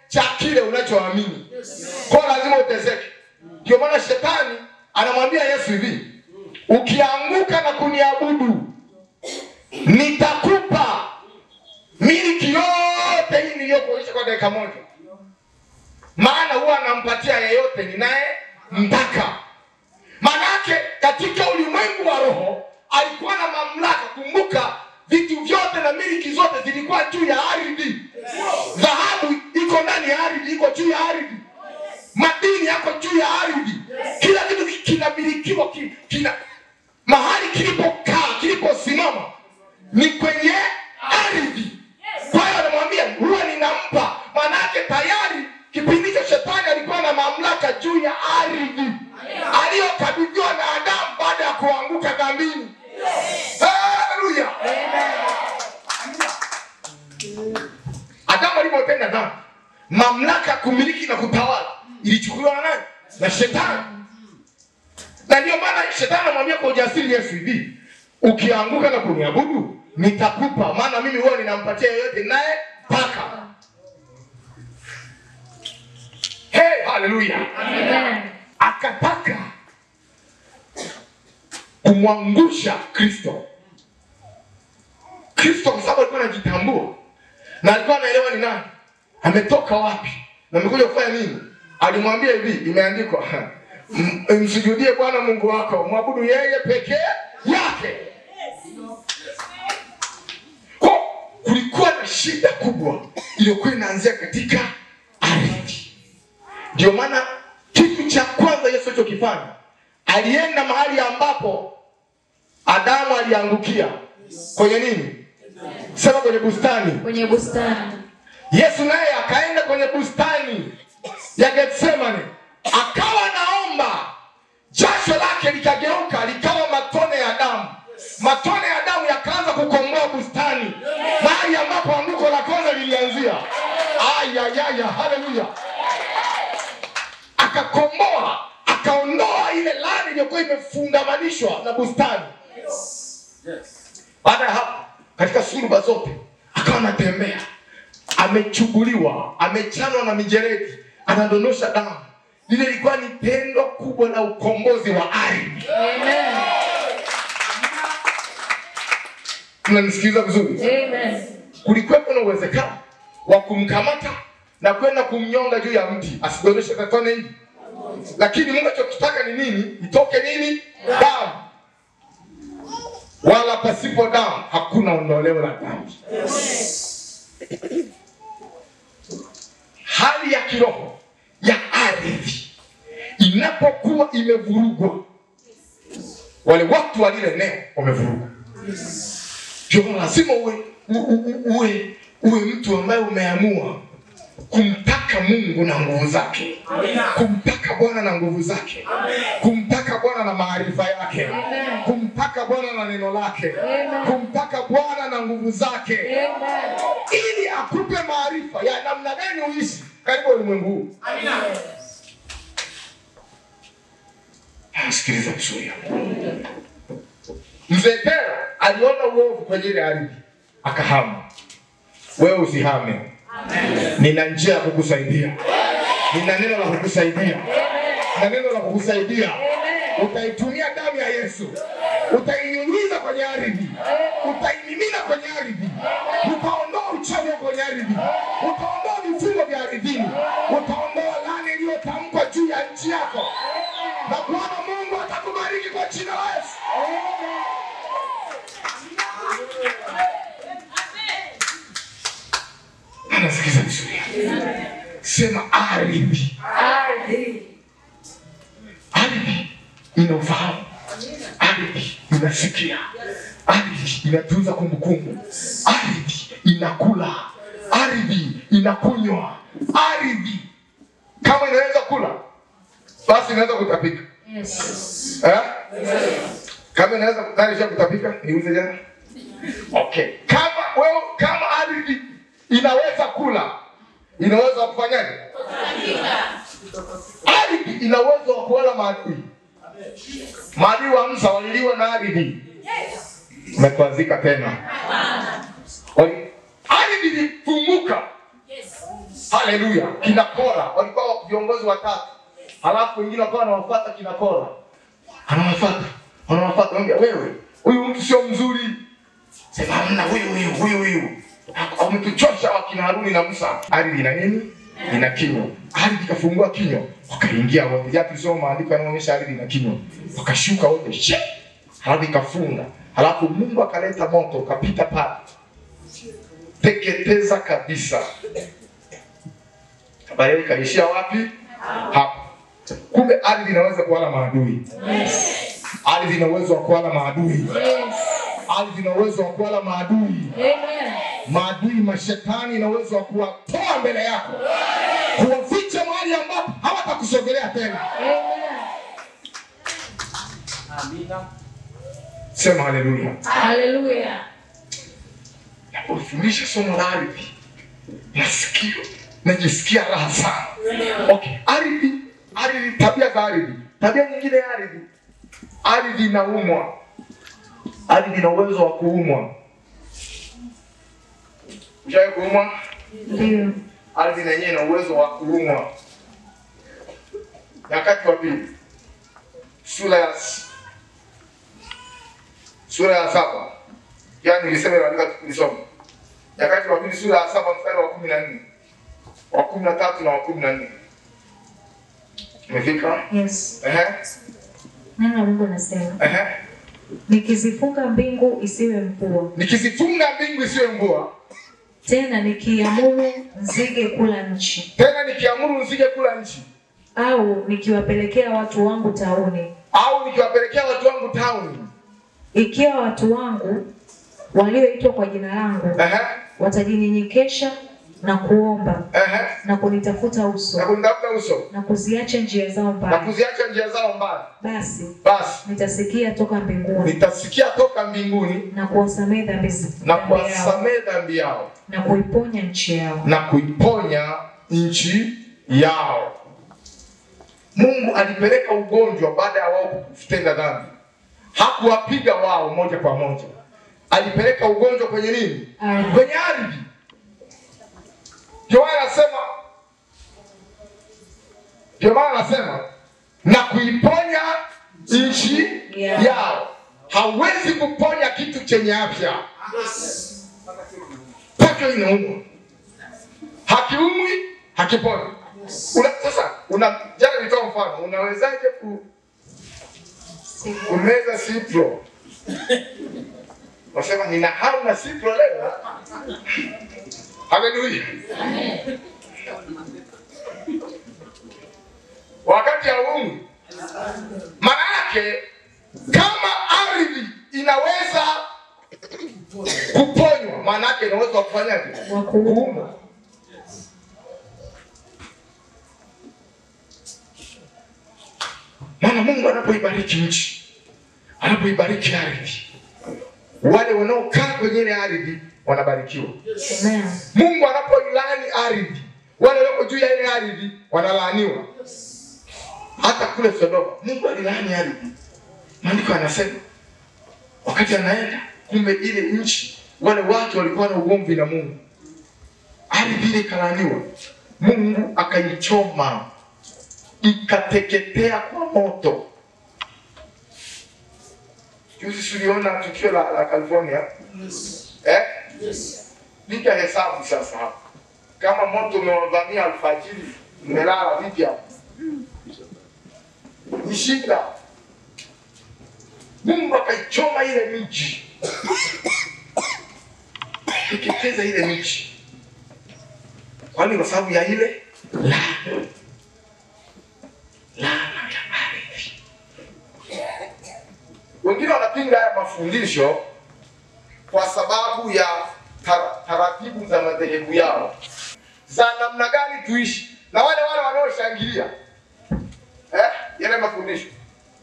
cha kile unachoamini. Kwa lazima uteseke. Ndio maana shetani anamwambia Yesu hivi, ukianguka na kuniabudu nitakupa miliki yote hii niliyokuonyesha kwa dakika moja. Maana huwa anampatia yeyote ninaye mtaka. Manake katika ulimwengu wa roho alikuwa na mamlaka. Kumbuka vitu vyote na miliki zote zilikuwa juu ya ardhi. Dhahabu iko ndani ya ardhi, iko juu ya ardhi. Madini yako juu ya ardhi. Kila kitu kinamilikiwa, kina mahali kilipokaa, kiliposimama ni kwenye ardhi. Kwa hiyo anamwambia huwa ninampa. Manake tayari kipindi cha shetani alikuwa na mamlaka juu ya ardhi aliyokabidhiwa na Adamu baada ya kuanguka dhambini. Haleluya. Adamu alipotenda dhambi, mamlaka kumiliki na kutawala ilichukuliwa na nani? Na shetani. Na ndio maana shetani anamwambia kwa ujasiri Yesu hivi, ukianguka na kuniabudu nitakupa, maana mimi huwa ninampatia yeyote naye paka. Hey, haleluya. Amen. Akataka kumwangusha Kristo. Kristo kwa sababu alikuwa anajitambua na alikuwa anaelewa ni nani, ametoka wapi na amekuja kufanya nini. Alimwambia hivi, imeandikwa, Msujudie Bwana Mungu wako, mwabudu yeye pekee yake. Kwa kulikuwa na shida kubwa iliyokuwa inaanzia katika ardhi. Ndio maana kitu cha kwanza Yesu alichokifanya, alienda mahali ambapo Adamu aliangukia. Kwenye nini? Sema kwenye bustani. Kwenye bustani. Yesu naye akaenda kwenye bustani ya Getsemane, akawa naomba, jasho lake likageuka likawa matone ya damu. Matone ya damu yakaanza kukomboa bustani, mahali ambapo anguko la kwanza lilianzia. Ayayaya, haleluya. Akakomboa, akaondoa ile laana iliyokuwa imefungamanishwa na bustani. Baada ya hapo, katika suruba zote akawa anatembea, amechubuliwa, amechanwa na mijeledi, anadondosha damu. Lile lilikuwa ni tendo kubwa la ukombozi wa ardhi. Amen. Mnanisikiliza vizuri? Amen. Kulikuwa na uwezekano wa kumkamata na kwenda kumnyonga juu ya mti asidondoshe tone hili. Lakini Mungu alichotaka ni nini? Itoke nini? Damu. Wala pasipo damu hakuna ondoleo la dhambi. Hali ya kiroho ya ardhi inapokuwa imevurugwa, wale watu wa lile eneo wamevurugwa. Ndio lazima uwe mtu ambaye umeamua kumtaka Mungu na nguvu zake, kumtaka Bwana na nguvu zake, kumtaka Bwana na maarifa yake, kumtaka Bwana na neno lake, kumtaka Bwana na nguvu zake, ili akupe maarifa ya namna gani uishi katika ulimwengu huu. Amina. Sikiliza vizuri. Mzee Tera aliona uovu kwenye ile ardhi, akahama. Wewe usihame. Nina njia ya kukusaidia. Nina neno la kukusaidia. Nina neno la kukusaidia. Utaitumia damu ya Yesu. Utainyunyiza kwenye ardhi. Utaimimina kwenye ardhi. Utaondoa uchawi kwenye ardhi. Utaondoa vifungo vya ardhini. Utaondoa laana iliyotamkwa juu ya nchi yako. Na Bwana Mungu atakubariki kwa jina la Yesu. Anasikiza vizuri. Sema ardhi. Ardhi. Ardhi ina ufahamu. Ardhi inasikia. Ardhi inatunza kumbukumbu. Ardhi inakula. Ardhi inakunywa. Ardhi kama inaweza kula, basi inaweza kutapika. Yes. Eh? Kama inaweza kutapika, niuze jana. Okay. Kama wewe, kama ardhi inaweza kula, inaweza kufanyaje? Ardhi ina uwezo wa kuwala maadui. Maadui wa Musa waliliwa na ardhi. Umekwazika tena. Ardhi ilifunguka. Haleluya. Kina Kora walikuwa viongozi watatu. Halafu wengine wakawa wanawafuata kina Kora. Anawafuata. Anawafuata, anambia wewe, huyu mtu sio mzuri. Sema hamna, huyu. Wametuchosha wakina Haruni na Musa. Ardhi ina nini? Ina kinywa. Ardhi ikafungua kinywa, wakaingia wote. Japo soma maandiko yanaonyesha ardhi ina kinywa. Wakashuka wote. Halafu ikafunga. Halafu Mungu akaleta moto ukapita pale. Teketeza kabisa. Habari ikaishia wapi? Hapo. Kumbe ardhi inaweza kuwala maadui. Ardhi ina uwezo wa kuwala maadui. Ardhi ina uwezo wa kuwala maadui. Amen. Maadui mashetani ina uwezo wa kuwatoa mbele yako, kuwaficha mahali ambapo hawatakusogelea tena. Amina. Sema haleluya. Haleluya. Napofundisha somo la ardhi, nasikia, najisikia raha sana. Okay, ardhi, ardhi, tabia za ardhi. Tabia nyingine ya ardhi. Ardhi inaumwa. Ardhi ina uwezo wa kuumwa. Ushawahi kuumwa? Ndio. Ardhi yenyewe ina uwezo wa kuumwa. Nyakati wa Pili sura ya 7. Yaani nilisema andika tulisoma. Nyakati wa Pili sura ya 7 mstari wa 14. Wa 13 na wa 14. Umefika? Yes. Neno la Mungu nasema. Nikizifunga mbingu isiwe mvua. Nikizifunga mbingu isiwe mvua. Tena nikiamuru nzige kula nchi. Tena nikiamuru nzige kula nchi. Au nikiwapelekea watu wangu tauni. Au nikiwapelekea watu wangu tauni. Ikiwa watu wangu walioitwa kwa jina langu watajinyenyekesha na kuomba na kunitafuta uso. Na kunitafuta uso. Na kuziacha njia zao mbaya. Na kuziacha njia zao mbaya. Basi nitasikia toka mbinguni. Nitasikia toka mbinguni na kuwasamehe dhambi zao. Na kuwasamehe dhambi yao. Na kuiponya nchi yao. Na kuiponya nchi yao. Mungu alipeleka ugonjwa baada ya wao kutenda dhambi. Hakuwapiga wao moja kwa moja. Alipeleka ugonjwa kwenye nini? Kwenye ardhi. Ndio maana anasema na kuiponya nchi yao. Hauwezi kuponya kitu chenye afya. Paka inaumwa. Hakiumwi, hakiponi. Sasa jana nilitoa mfano, unawezaje kumeza Cipro? Wasema nina hamu na Cipro leo. Haleluya. Wakati hauumwi. Maana yake kama ardhi inaweza kuponywa, maana yake inaweza kufanyaje? Kuuma. Maana Mungu anapoibariki nchi, anapoibariki ardhi, wale wanaokaa kwenye ile ardhi wanabarikiwa. Amen. Mungu anapoilani ardhi, wale walioko juu ya ile ardhi wanalaaniwa. Hata kule Sodoma, Mungu alilaani ardhi. Maandiko yanasema wakati anaenda, kumbe ile nchi wale watu walikuwa na ugomvi na Mungu. Ardhi ile ikalaaniwa. Mungu akaichoma, ikateketea kwa moto. Juzi tuliona tukio la California. Yes. Piga hesabu sasa hapo. Kama moto umewavamia alfajiri, mmelala vipi hapo? Ni shida. Mungu akaichoma ile miji. Teketeza ile miji. Kwani kwa sababu ya ile laana. Laana ya ardhi. Wengine wanapinga haya mafundisho kwa sababu ya taratibu za madhehebu yao, za namna gani tuishi, na wale wanaoshangilia yale mafundisho.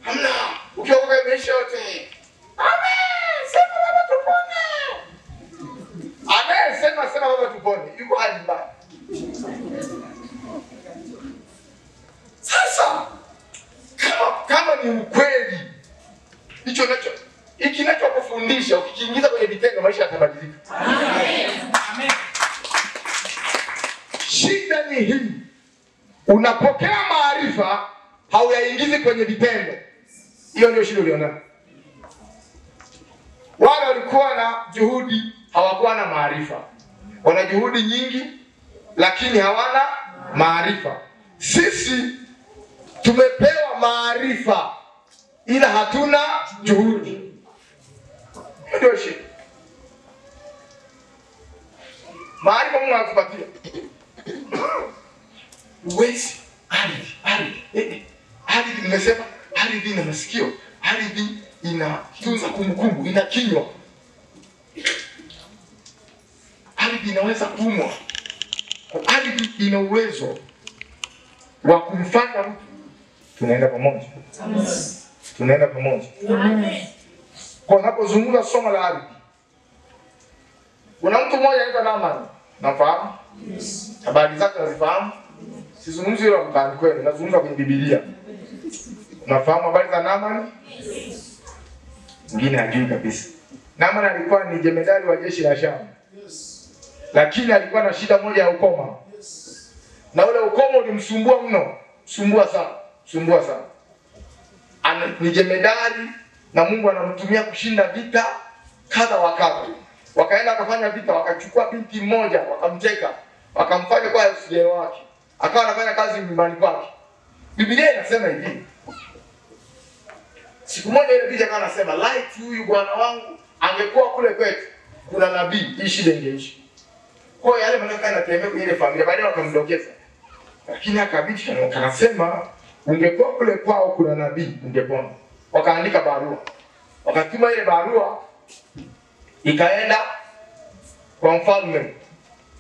Hamna, ukiokoka imeisha yote. Amen, sema baba tupone. Amen, sema baba tupone. Yuko hali mbaya. Sasa kama ni ukweli hicho nacho ikinachokufundisha ukikiingiza kwenye vitendo, maisha yatabadilika. Amen. Amen. Shida ni hii, unapokea maarifa hauyaingizi kwenye vitendo. Hiyo ndio shida ulionayo. Wale walikuwa na juhudi, hawakuwa na maarifa. Wana juhudi nyingi lakini hawana maarifa. Sisi tumepewa maarifa ila hatuna juhudi. Ndio shida. Maarifa Mungu anakupatia. Uwezi ardhi. Ardhi nimesema, ardhi ina masikio, ardhi inatunza kumbukumbu, ina kinywa. Ardhi inaweza kuumwa. Ardhi ina uwezo wa kumfanya mtu. Tunaenda pamoja. Tunaenda pamoja. Amen. Kwa unapozungumza somo la ardhi, kuna mtu mmoja anaitwa Naaman. Nafahamu? Yes. Habari zake nazifahamu? Sizungumzi hilo mtaani kwenu, nazungumza kwenye Biblia. Unafahamu habari za Naaman? Yes. Mwingine hajui kabisa. Naaman alikuwa ni jemedari wa jeshi la Shamu. Yes. Lakini alikuwa na shida moja ya ukoma. Yes. Na ule ukoma ulimsumbua mno, sumbua sana, sumbua sana. Ni jemedari na Mungu anamtumia kushinda vita kadha wa kadha. Wakaenda wakafanya vita, wakachukua binti mmoja, wakamteka, wakamfanya kwa usijeo wake. Akawa anafanya kazi nyumbani kwake. Biblia inasema hivi. Siku moja ile picha kama anasema, light huyu bwana wangu angekuwa kule kwetu kuna nabii, hii shida ingeishi. Kwa hiyo yale maneno yanatembea kwenye ile familia, baadaye wakamdokeza. Lakini akabidi akasema ungekuwa kule kwao kuna nabii ungepona. Wakaandika barua. Wakatuma ile barua ikaenda kwa mfalme.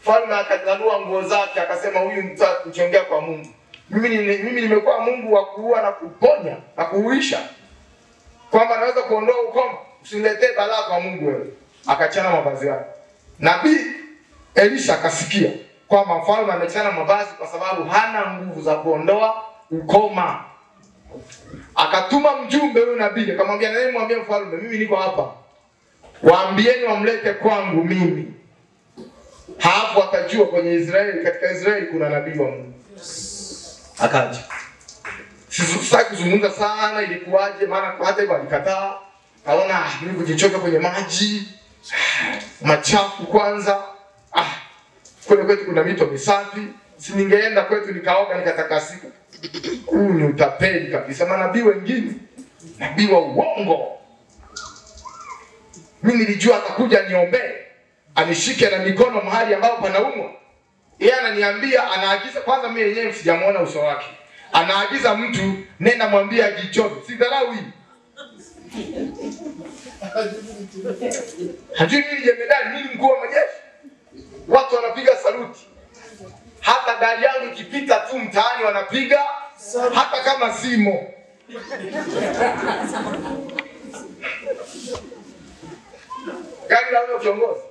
Mfalme akazanua nguo zake akasema huyu mtu kuchongea kwa Mungu. Mimi nimekuwa Mungu wa kuua na kuponya na kuhuisha. Kwamba naweza kuondoa ukoma, usiniletee balaa kwa Mungu wewe. Akachana mavazi yake. Nabii Elisha akasikia kwamba mfalme amechana mavazi kwa sababu hana nguvu za kuondoa ukoma. Akatuma mjumbe huyu nabii akamwambia, nani mwambie mfalme mimi niko hapa. Waambieni wamlete kwangu mimi. Hapo atajua kwenye Israeli, katika Israeli kuna nabii wa Mungu. Akaja. Sitaki kuzungumza sana ilikuwaje, maana hata hivyo alikataa. Kaona mimi kujichoka kwenye maji machafu kwanza. Kule kwetu kuna mito misafi, si ningeenda kwetu nikaoga nikatakasika. Huu ni utapeli kabisa. Manabii wengine, nabii wa uongo. Mimi nilijua atakuja niombee, anishike na mikono mahali ambapo panaumwa. Yeye ananiambia, anaagiza kwanza, mimi yenyewe sijamuona uso wake. Anaagiza mtu nenda mwambie ajichoke. Si dharau hii? Hajui mimi jemedari, mimi mkuu wa majeshi. Watu wanapiga saluti. Hata gari yangu ikipita tu mtaani wanapiga, hata kama simo. Gari la huyo kiongozi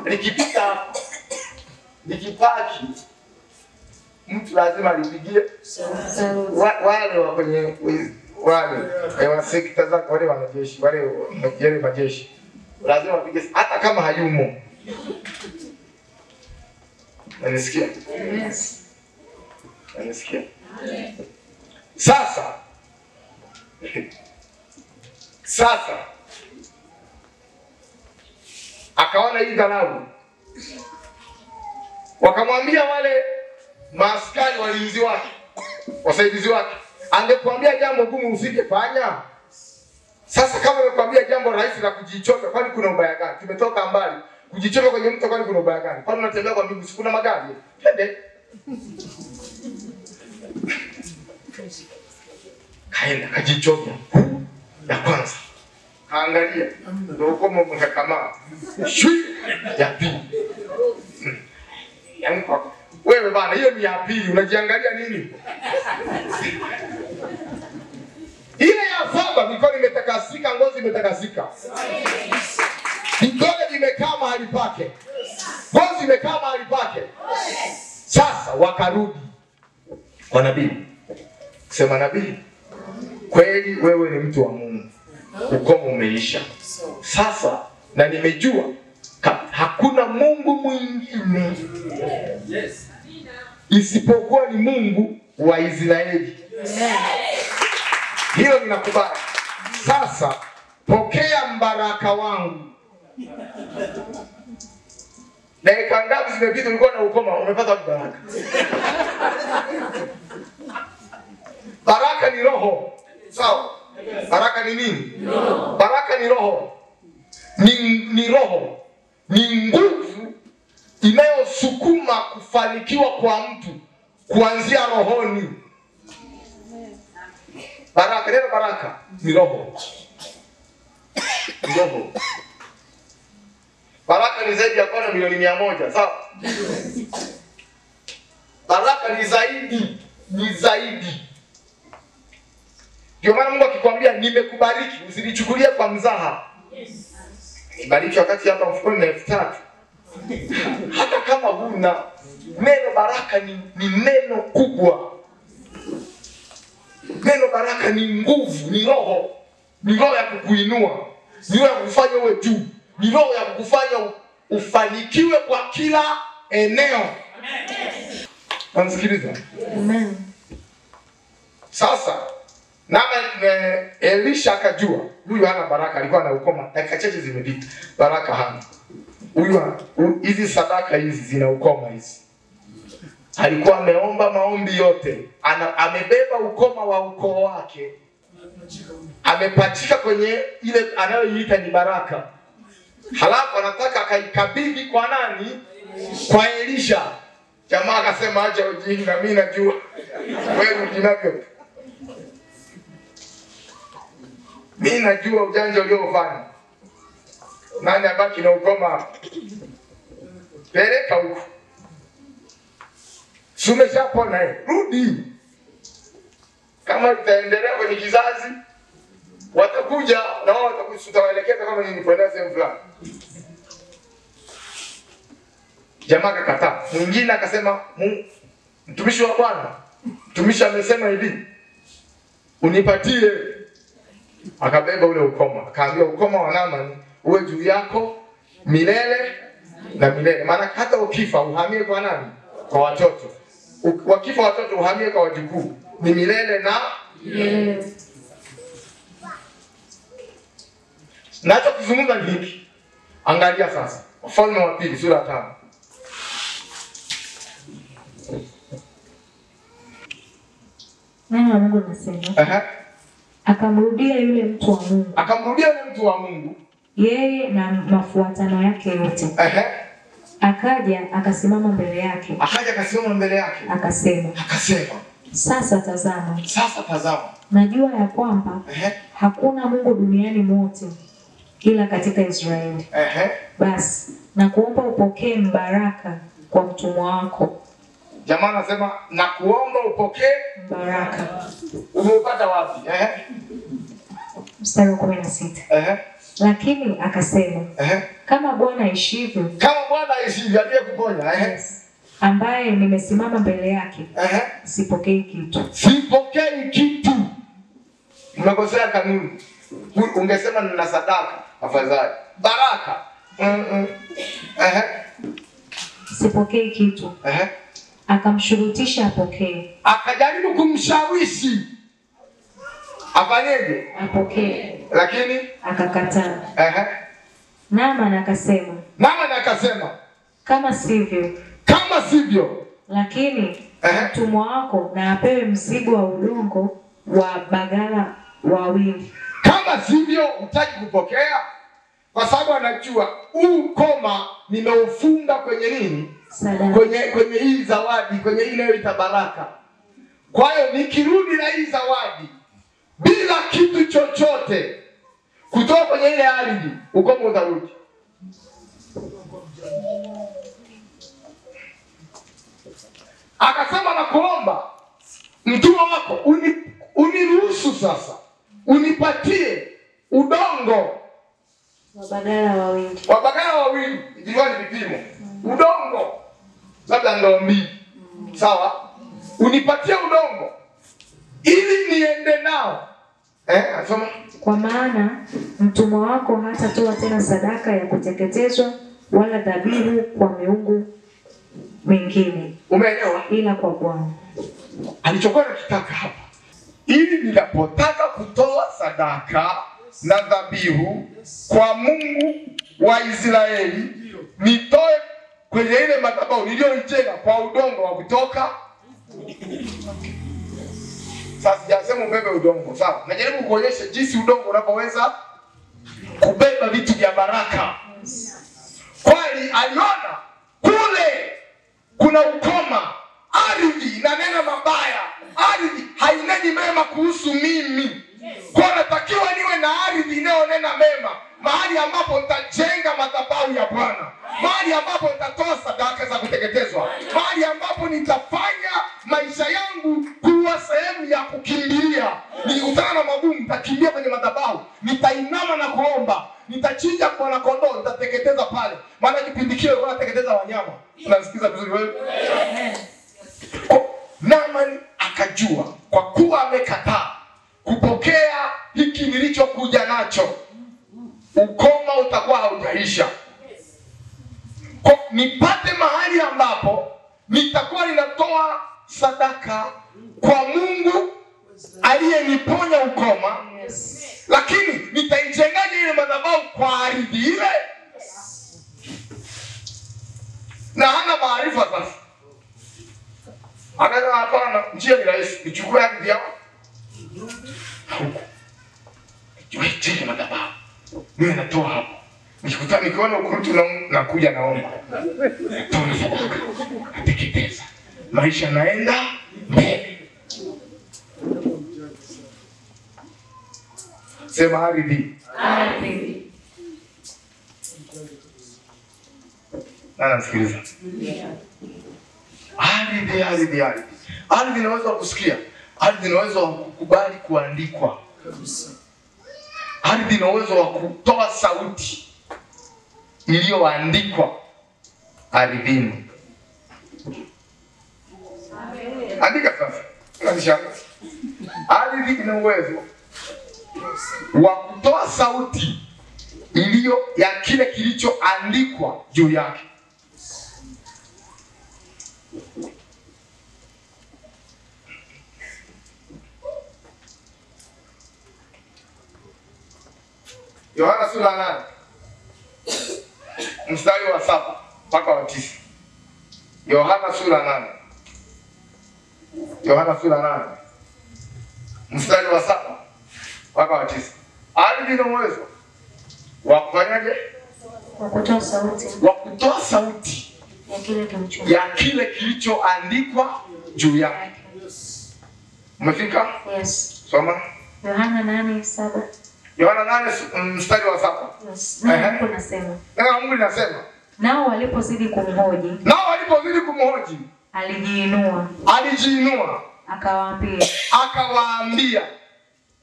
likipita, likipaki, mtu lazima alipigie. Wale wa kwenye wale wa sekta za wale wanajeshi, wale majeshi lazima wapige hata kama hayumo. Unanisikia? Yes. Unanisikia? Sasa akaona hii dharau. Wakamwambia wale maaskari walinzi wake, wasaidizi wake, angekuambia jambo gumu usingefanya. Sasa kama amekwambia jambo rahisi la kujichoka, kwani kuna ubaya gani? Tumetoka mbali. Kujichoka kwenye mto kwani kuna ubaya gani? Kwani unatembea kwa miguu, kuna magari? Twende. Kaenda kajichoka. Ya kwanza. Kaangalia. Ndio ukoma mkakamaa. Shwi ya pili. Yaani kwa wewe bana, hiyo ni ya pili, unajiangalia nini? Ile ya saba mikono imetakasika, ngozi imetakasika. Vidole vimekaa mahali pake. Ngozi imekaa mahali pake. Sasa wakarudi kwa nabii. Sema nabii, kweli wewe ni mtu wa Mungu. Ukoma umeisha. Sasa na nimejua hakuna Mungu mwingine isipokuwa ni Mungu wa Israeli. Hilo ninakubali. Sasa pokea mbaraka wangu. Dakika ngapi zimepita ulikuwa na ukoma, umepata baraka? Baraka ni roho. Sawa? Baraka ni nini? Baraka ni roho. Ni roho. Ni nguvu inayosukuma kufanikiwa kwa mtu kuanzia rohoni. Baraka, neno baraka ni roho. Ni roho. Baraka ni zaidi ya kuwa na milioni 100, sawa? Baraka ni zaidi, ni zaidi. Ndio maana Mungu akikwambia nimekubariki, usilichukulie kwa mzaha. Nibariki wakati hapa mfukoni na 3000. Hata kama huna, neno baraka ni neno kubwa. Neno baraka ni nguvu, ni roho. Ni roho ya kukuinua, ni roho ya kukufanya uwe juu, ni roho ya kukufanya ufanikiwe kwa kila eneo. Unanisikiliza? Amen. Sasa na Elisha akajua huyu hana baraka, alikuwa na ukoma. Dakika chache zimepita, baraka hana. Huyu hizi sadaka hizi zina ukoma hizi. Alikuwa ameomba maombi yote. Amebeba ukoma wa ukoo wake. Amepachika kwenye ile anayoiita ni baraka. Halafu anataka akaikabidhi kwa nani? Kwa Elisha. Jamaa akasema acha ujinga, mimi najua. Wewe ujinavyo. Mimi najua ujanja uliofanya. Nani abaki na ukoma? Peleka huko. Si umeshapona eh? Rudi. Kama itaendelea kwenye kizazi watakuja na wao watakuelekeza kama nilipoenda sehemu fulani. Jamaa akakataa. Mwingine akasema mtumishi wa Bwana, mtumishi amesema hivi, unipatie. Akabeba ule ukoma. Akaambiwa ukoma wa Naamani uwe juu yako milele na milele. Maana hata ukifa uhamie kwa nani? Kwa watoto. Wakifa watoto uhamie kwa wajukuu. Ni milele na milele. Nachokizungumza ni hiki. Angalia sasa. Wafalme wa Pili sura ya 5. Neno la Mungu linasema. Akamrudia yule mtu wa Mungu. Akamrudia yule mtu wa Mungu. Yeye na mafuatano yake yote. Akaja akasimama mbele yake. Akaja akasimama mbele yake. Akasema. Akasema. Sasa tazama. Sasa tazama. Najua ya kwamba hakuna Mungu duniani mote ila katika Israeli. Basi nakuomba upokee mbaraka kwa mtumwa wako. Jamaa anasema nakuomba upokee mbaraka. Umeupata wapi? Mstari wa 16. Lakini akasema, kama Bwana aishivyo, kama Bwana aishivyo aliyekuponya, yes, ambaye nimesimama mbele yake, sipokei kitu. Sipokei kitu. Umekosea kanuni. Ungesema nina sadaka afadhali. Baraka. Sipokei kitu. Akamshurutisha apokee. Akajaribu kumshawishi afanyeje? Apokee. Lakini akakataa. Naaman akasema. Naaman akasema, kama sivyo, kama sivyo, lakini mtumwa wako na apewe mzigo wa udongo wa bagala wawili. Kama sivyo hutaki kupokea, kwa sababu anajua huu koma nimeufunga kwenye nini? Sadaka. Kwenye hii zawadi, kwenye ile inayoitwa baraka. Kwa hiyo nikirudi na hii zawadi bila kitu chochote kutoka kwenye ile ardhi, ukoma utarudi. Akasema na kuomba mtumwa wako uniruhusu sasa unipatie udongo wa bagala wawili. Wa bagala wawili, ilikuwa ni vipimo. Udongo labda ndoo mbili. Sawa? Unipatie udongo ili niende nao. Asoma. Kwa maana mtumwa wako hatatoa tena sadaka ya kuteketezwa wala dhabihu kwa miungu mingine. Umeelewa? Ila kwa Bwana. Alichokuwa anakitaka hapa, ili ninapotaka kutoa sadaka na dhabihu kwa Mungu wa Israeli, nitoe kwenye ile madhabahu niliyoijenga kwa udongo wa kutoka. Sasa sijasema ubebe udongo, sawa? Najaribu kuonyesha jinsi udongo unavyoweza kubeba vitu vya baraka. Kwani aliona kule kuna ukoma, ardhi inanena mabaya, ardhi haineni mema kuhusu mimi. Kwa natakiwa niwe na ardhi inayonena mema, mahali ambapo nitajenga madhabahu ya Bwana, mahali ambapo nitatoa sadaka za kuteketezwa, mahali ambapo nitafanya maisha yangu kuwa sehemu ya kukimbilia. Nikikutana na magumu nitakimbia kwenye madhabahu, nitainama na kuomba, nitachinja mwana kondoo, nitateketeza pale. Maana kipindi kile walikuwa wanateketeza wanyama. Unasikiza vizuri wewe? Naamani akajua kwa kuwa amekataa kupokea hiki nilichokuja nacho, ukoma utakuwa haujaisha. Kwa nipate mahali ambapo nitakuwa ninatoa sadaka kwa Mungu aliyeniponya ukoma, lakini nitaijengaje ile madhabahu kwa ardhi ile? Na hana maarifa sasa. Nichukue ardhi yao huko. Nichukue madhabahu. Mimi natoa hapo. Nikikuta nikiona ukurutu nakuja naomba. Natoa sadaka. Nateketeza. Maisha naenda mbele. Sema ardhi. Ardhi. Nani anasikiliza? Ardhi, ardhi, ardhi. Ardhi inaweza kusikia. Ardhi inaweza kukubali kuandikwa. Ardhi ina uwezo wa kutoa sauti iliyoandikwa ardhini. Andika sasa. Unanishangaa. Ardhi ina uwezo wa kutoa sauti iliyo ya kile kilichoandikwa juu yake. Yohana sura 8 mstari wa 7 mpaka wa 9. Yohana sura 8. Yohana sura 8 mstari wa 7 mpaka wa 9. Ardhi ina uwezo wa kufanyaje? Wa kutoa sauti. Wa kutoa sauti ya kile kilichoandikwa juu yake. Umefika? Yes. Soma. Yohana 8:7. Yohana 8 mstari wa 7. Yes. Neno Mungu linasema. Neno Mungu linasema. Nao walipozidi kumhoji. Nao walipozidi kumhoji. Alijiinua. Alijiinua. Akawaambia. Akawaambia.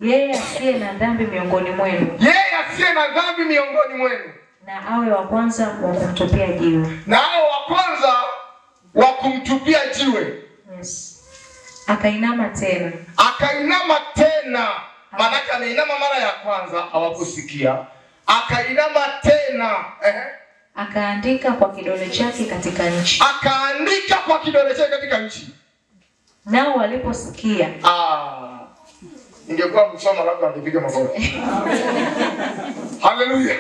Yeye asiye na dhambi miongoni mwenu. Yeye asiye na dhambi miongoni mwenu. Na awe wa kwanza wa kumtupia jiwe. Na awe wa kwanza wa kumtupia jiwe. Yes. Akainama tena. Akainama tena. Maana ameinama mara ya kwanza hawakusikia. Akainama tena. Akaandika kwa kidole chake katika nchi. Akaandika kwa kidole chake katika nchi. Nao waliposikia. Ningekuwa msoma labda angepiga makofi. Haleluya.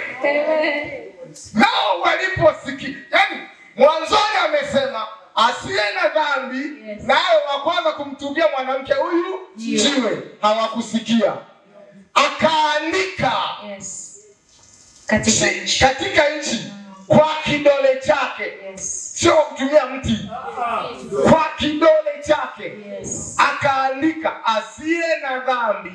Nao waliposikia. Yaani mwanzoni amesema asiye na dhambi, yes, naye wa kwanza kumtupia mwanamke huyu jiwe. Hawakusikia. Akaandika, yes, katika nchi, katika nchi kwa kidole chake. Yes. Sio kutumia mti. Kwa kidole chake. Yes. Akaandika asiye na dhambi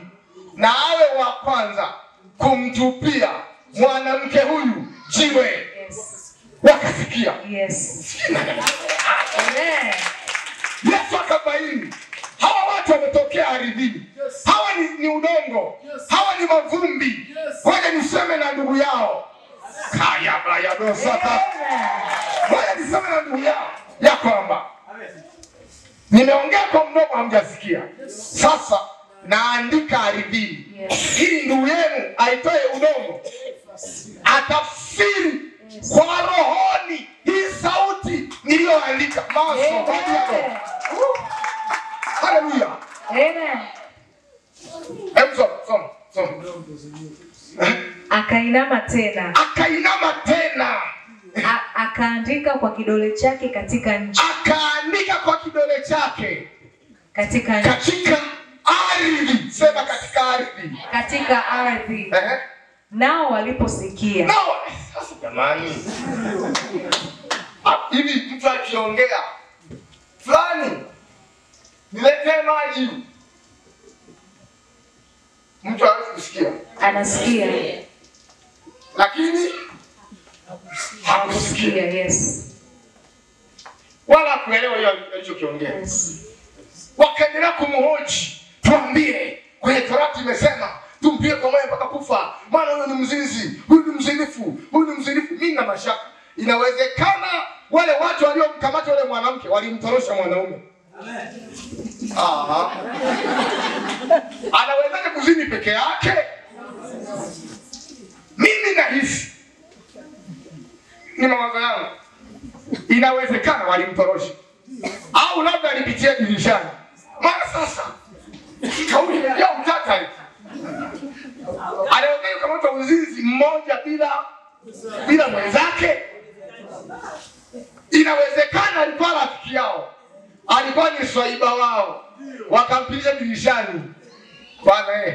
na awe wa kwanza kumtupia mwanamke huyu jiwe. Yes. Wakasikia. Yes. Amen. Yesu akabaini hawa watu wametokea ardhini. Yes. Hawa ni udongo. Yes. Hawa ni mavumbi. Yes. Ngoja niseme na ndugu yao. Kaya baya dosata. Ngoja niseme na ndugu yao ya kwamba nimeongea kwa mdomo hamjasikia. Yes. Sasa naandika ardhini. Yes. Ili ndugu yenu aitoe udongo atafsiri kwa rohoni hii sauti niliyoandika. Maso. Haleluya. Amen. Hebu soma, soma. Akainama tena. Akainama tena. Akaandika kwa kidole chake katika nchi. Akaandika kwa kidole chake katika nchi. Katika ardhi. Sema katika ardhi. Katika ardhi. Nao waliposikia. Nao sasa jamani. Hivi mtu akiongea fulani niletee maji, mtu hawezi kusikia. Anasikia. Lakini hakusikia. Yes. Wala kuelewa hiyo alichokiongea. Yes. Wakaendelea kumhoji, tuambie kwenye Torati imesema tumpige kwa mawe mpaka kufa, maana huyu ni mzinzi, huyu ni mzinifu, huyu ni mzinifu. Mimi na mashaka. Inawezekana wale watu waliomkamata yule mwanamke walimtorosha mwanaume. Aha. Anawezaje kuzini peke yake? Mimi nahisi ni mawazo yangu, inawezekana walimtorosha au labda alipitia dirishani. Maana sasa kauli ya utata hivi. Anawezaje kukamata uzinzi mmoja bila mwenzake? Inawezekana alikuwa rafiki yao, alikuwa ni swaiba wao. Wakampitisha dirishani. Bwana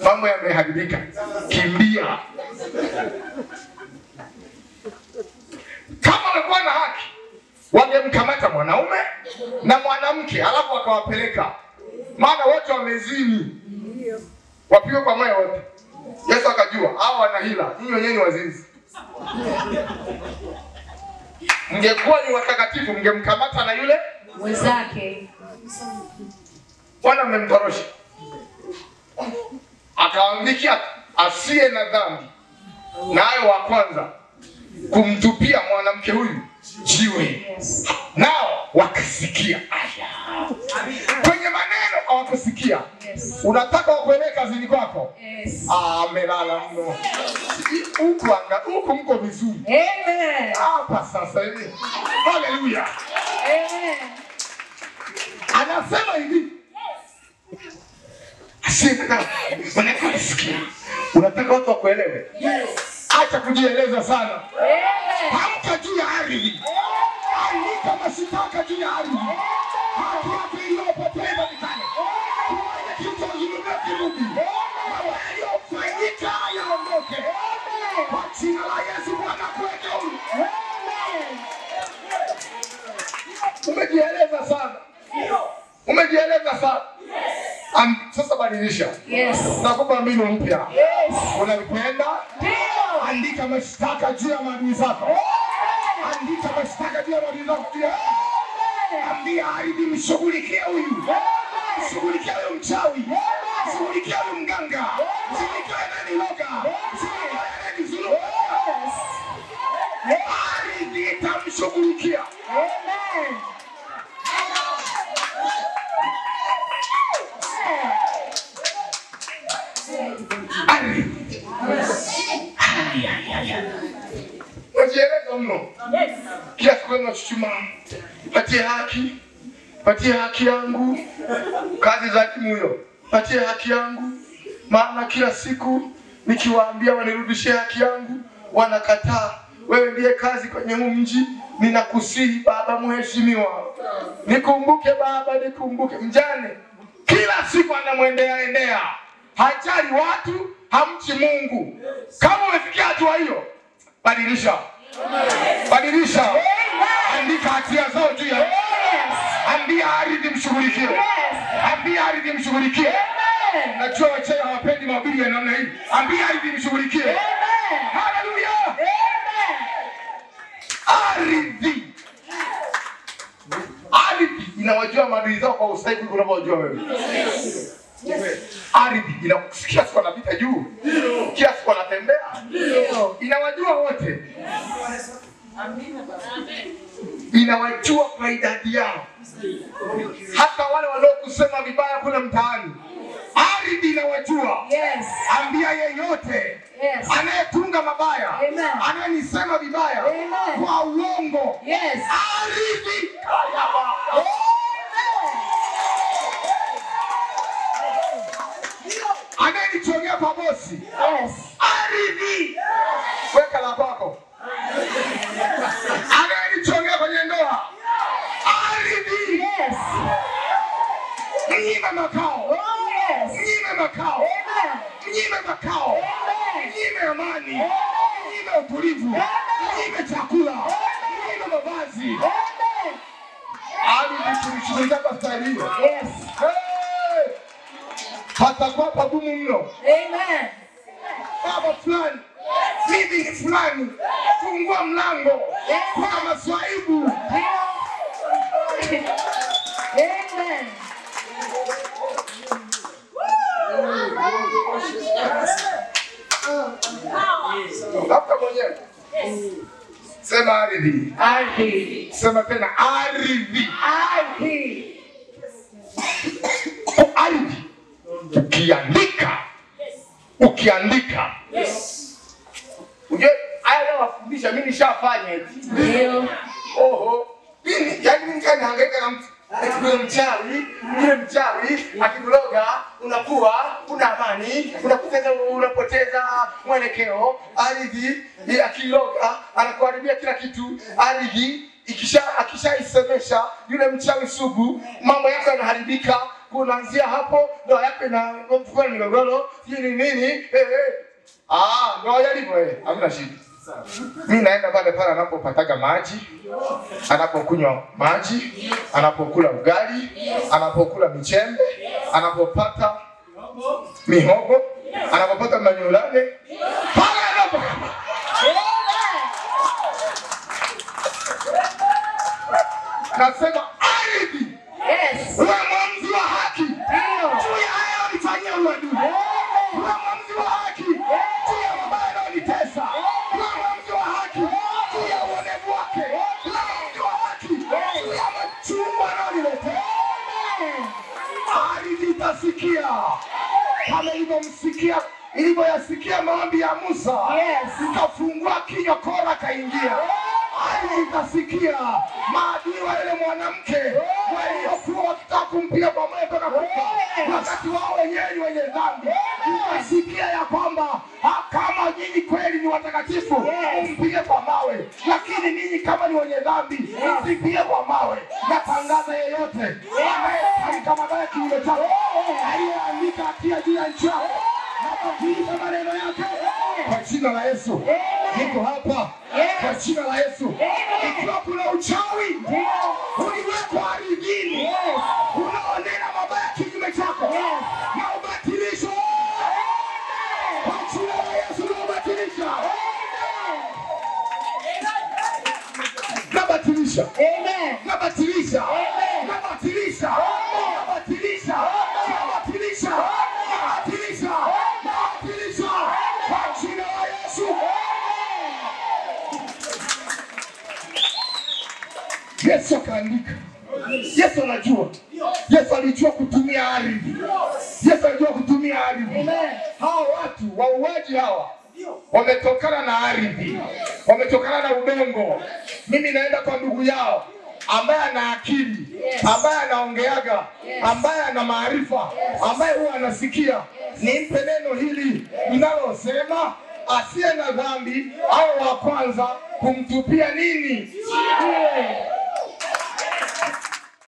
mambo yameharibika. Kimbia. Kama walikuwa na haki, wangemkamata mwanaume na mwanamke alafu wakawapeleka. Maana wote wamezini. Wapigwe kwa mawe wote. Yesu akajua hao wana hila, nyinyi wenyewe ni wazinzi. Mngekuwa ni watakatifu mngemkamata na yule mwenzake. Bwana mmemtorosha. Akaandikia asiye na dhambi, nayo wa kwanza kumtupia mwanamke huyu jiwe. Yes. Nao wakasikia. Aya. Kwenye maneno hawakusikia. Yes. Unataka wakuelewe kazini kwako? Yes. Amelala mno. Huku anga, huku mko vizuri. Amen. Hapa sasa hivi. Haleluya. Amen. Anasema hivi. Asiye wanasikia. Unataka watu wakuelewe? Yes. Acha kujieleza sana. Amen. Amka juu ya ardhi. Andika mashtaka juu ya ardhi. Haki yako iliyopotea ipatikane. Kufanya kilichodhulumiwa kirudi. Mambo yaliyofanyika yaondoke. Kwa jina la Yesu Bwana kuweke huru. Umejieleza sana. Umejieleza sana. Sasa badilisha. Yes. Nakupa mbinu mpya. Yes. Unalipenda? Ndio. Andika mashtaka juu ya maadui zako. Andika mashtaka juu ya maadui zako. Ambia ardhi mshughulikie huyu. Shughulikia huyu mchawi. Shughulikia huyu mganga. Shughulikia anayeniloga. Shughulikia anayenizulumu. Ardhi itamshughulikia. Amen. Ardhi. Unajieleza mno. Kila siku unachuchuma. Patie haki. Patie haki yangu. Kazi za timu hiyo. Patie haki yangu. Maana kila siku nikiwaambia wanirudishie haki yangu wanakataa. Wewe ndiye kazi kwenye huu mji. Ninakusihi baba mheshimiwa. Nikumbuke baba, nikumbuke. Mjane kila siku anamwendea endea. Hajali watu, hamchi Mungu. Kama umefikia hatua hiyo, badilisha. Badilisha. Andika hatia zao juu ya. Ambia ardhi mshughulikie. Ambia ardhi mshughulikie. Najua wachawi hawapendi mahubiri ya namna hii. Ambia ardhi mshughulikie. Haleluya. Ardhi. Ardhi inawajua maadui zao kwa usahihi kuliko unavyojua wewe. Ardhi inakusikia siku anapita juu. Kila siku anatembea. Inawajua wote. Inawajua kwa idadi yao. Hata wale waliokusema vibaya kule mtaani. Ardhi inawajua. Yes. Ambia yeyote Yes. anayetunga mabaya, anayenisema vibaya kwa uongo. Yes. Ardhi. Anayenichongea kwa bosi. Yes. Ardhi. Weka la kwako. Anayenichongea kwenye ndoa. Ardhi. Yes. Mnyime makao. Oh, yes. Mnyime makao. Amen. Mnyime makao. Amen. Mnyime amani. Mnyime utulivu. Mnyime chakula. Mnyime mavazi. Amen. Ardhi tumshughulikia kwa staili hiyo. Yes. Hey! Patakuwa pagumu mno. Amen. Baba fulani, mimi ni fulani, fungua mlango. Kuna maswaibu. Amen. Tafuta mwenyewe. Sema ardhi. Ardhi. Sema tena ardhi. Ardhi. Ardhi. Ukiandika. Ukiandika. Yes. Unajua haya leo wafundisha mimi nishafanya eti. Ndio. Oho. Mimi yani mimi nikahangaika na mtu. Eti yule mchawi, yule mchawi akikuloga unakuwa una amani, unapoteza mwelekeo. Ardhi akiloga anakuharibia kila kitu. Ardhi akishaisemesha yule mchawi sugu, mambo yako yanaharibika. Kuanzia hapo ndoa yako ina mfukoni migogoro, sijui ni nini. Ndoa yalivyo hamna shida. Mimi naenda pale pale anapopataga maji, anapokunywa maji, anapokula ugali, anapokula michembe, anapopata mihogo, anapopata manyulane, pale anapo nasema ardhi. Yes. Wewe mwamuzi wa haki. Juu ya haya unifanyia uadui. Wewe mwamuzi wa haki. Juu ya mabaya yanayonitesa. Wewe mwamuzi wa haki. Juu ya uonevu wake. Wewe mwamuzi wa haki. Juu ya machungu anayoniletea. Ardhi itasikia. Kama ilivyomsikia, ilivyoyasikia maombi ya Musa. Yes. Ikafungua kinywa, Kora kaingia. Ardhi itasikia maadui wa yule mwanamke waliokuwa wakitaka kumpiga kwa mawe mpaka kufa, wakati wao wenyewe ni wenye dhambi. Itasikia ya kwamba kama nyinyi kweli ni watakatifu mpige kwa mawe, lakini ninyi kama ni wenye dhambi msipige kwa mawe. Natangaza yeyote anayetamka mabaya kinyume chako, aliyeandika hatia juu ya nchi yako, nabatilisha maneno yake kwa jina la Yesu. Niko hapa kwa jina la Yesu. Ikiwa kuna uchawi uliwekwa ardhini unaonena mabaya kinyume chako, na ubatilisho kwa jina la Yesu. Naubatilisha, nabatilisha, nabatilisha, nabatilisha, nabatilisha, nabatilisha, nabatilisha, nabatilisha kwa jina la Yesu. Yesu akaandika. Yesu anajua. Yesu alijua kutumia ardhi. Yesu alijua kutumia ardhi. Hawa watu wauaji hawa wametokana na ardhi, wametokana na udongo. Mimi naenda kwa ndugu yao ambaye ana akili, ambaye anaongeaga, ambaye ana maarifa, ambaye huwa anasikia. Nimpe neno hili linalosema asiye na dhambi au wa kwanza kumtupia nini?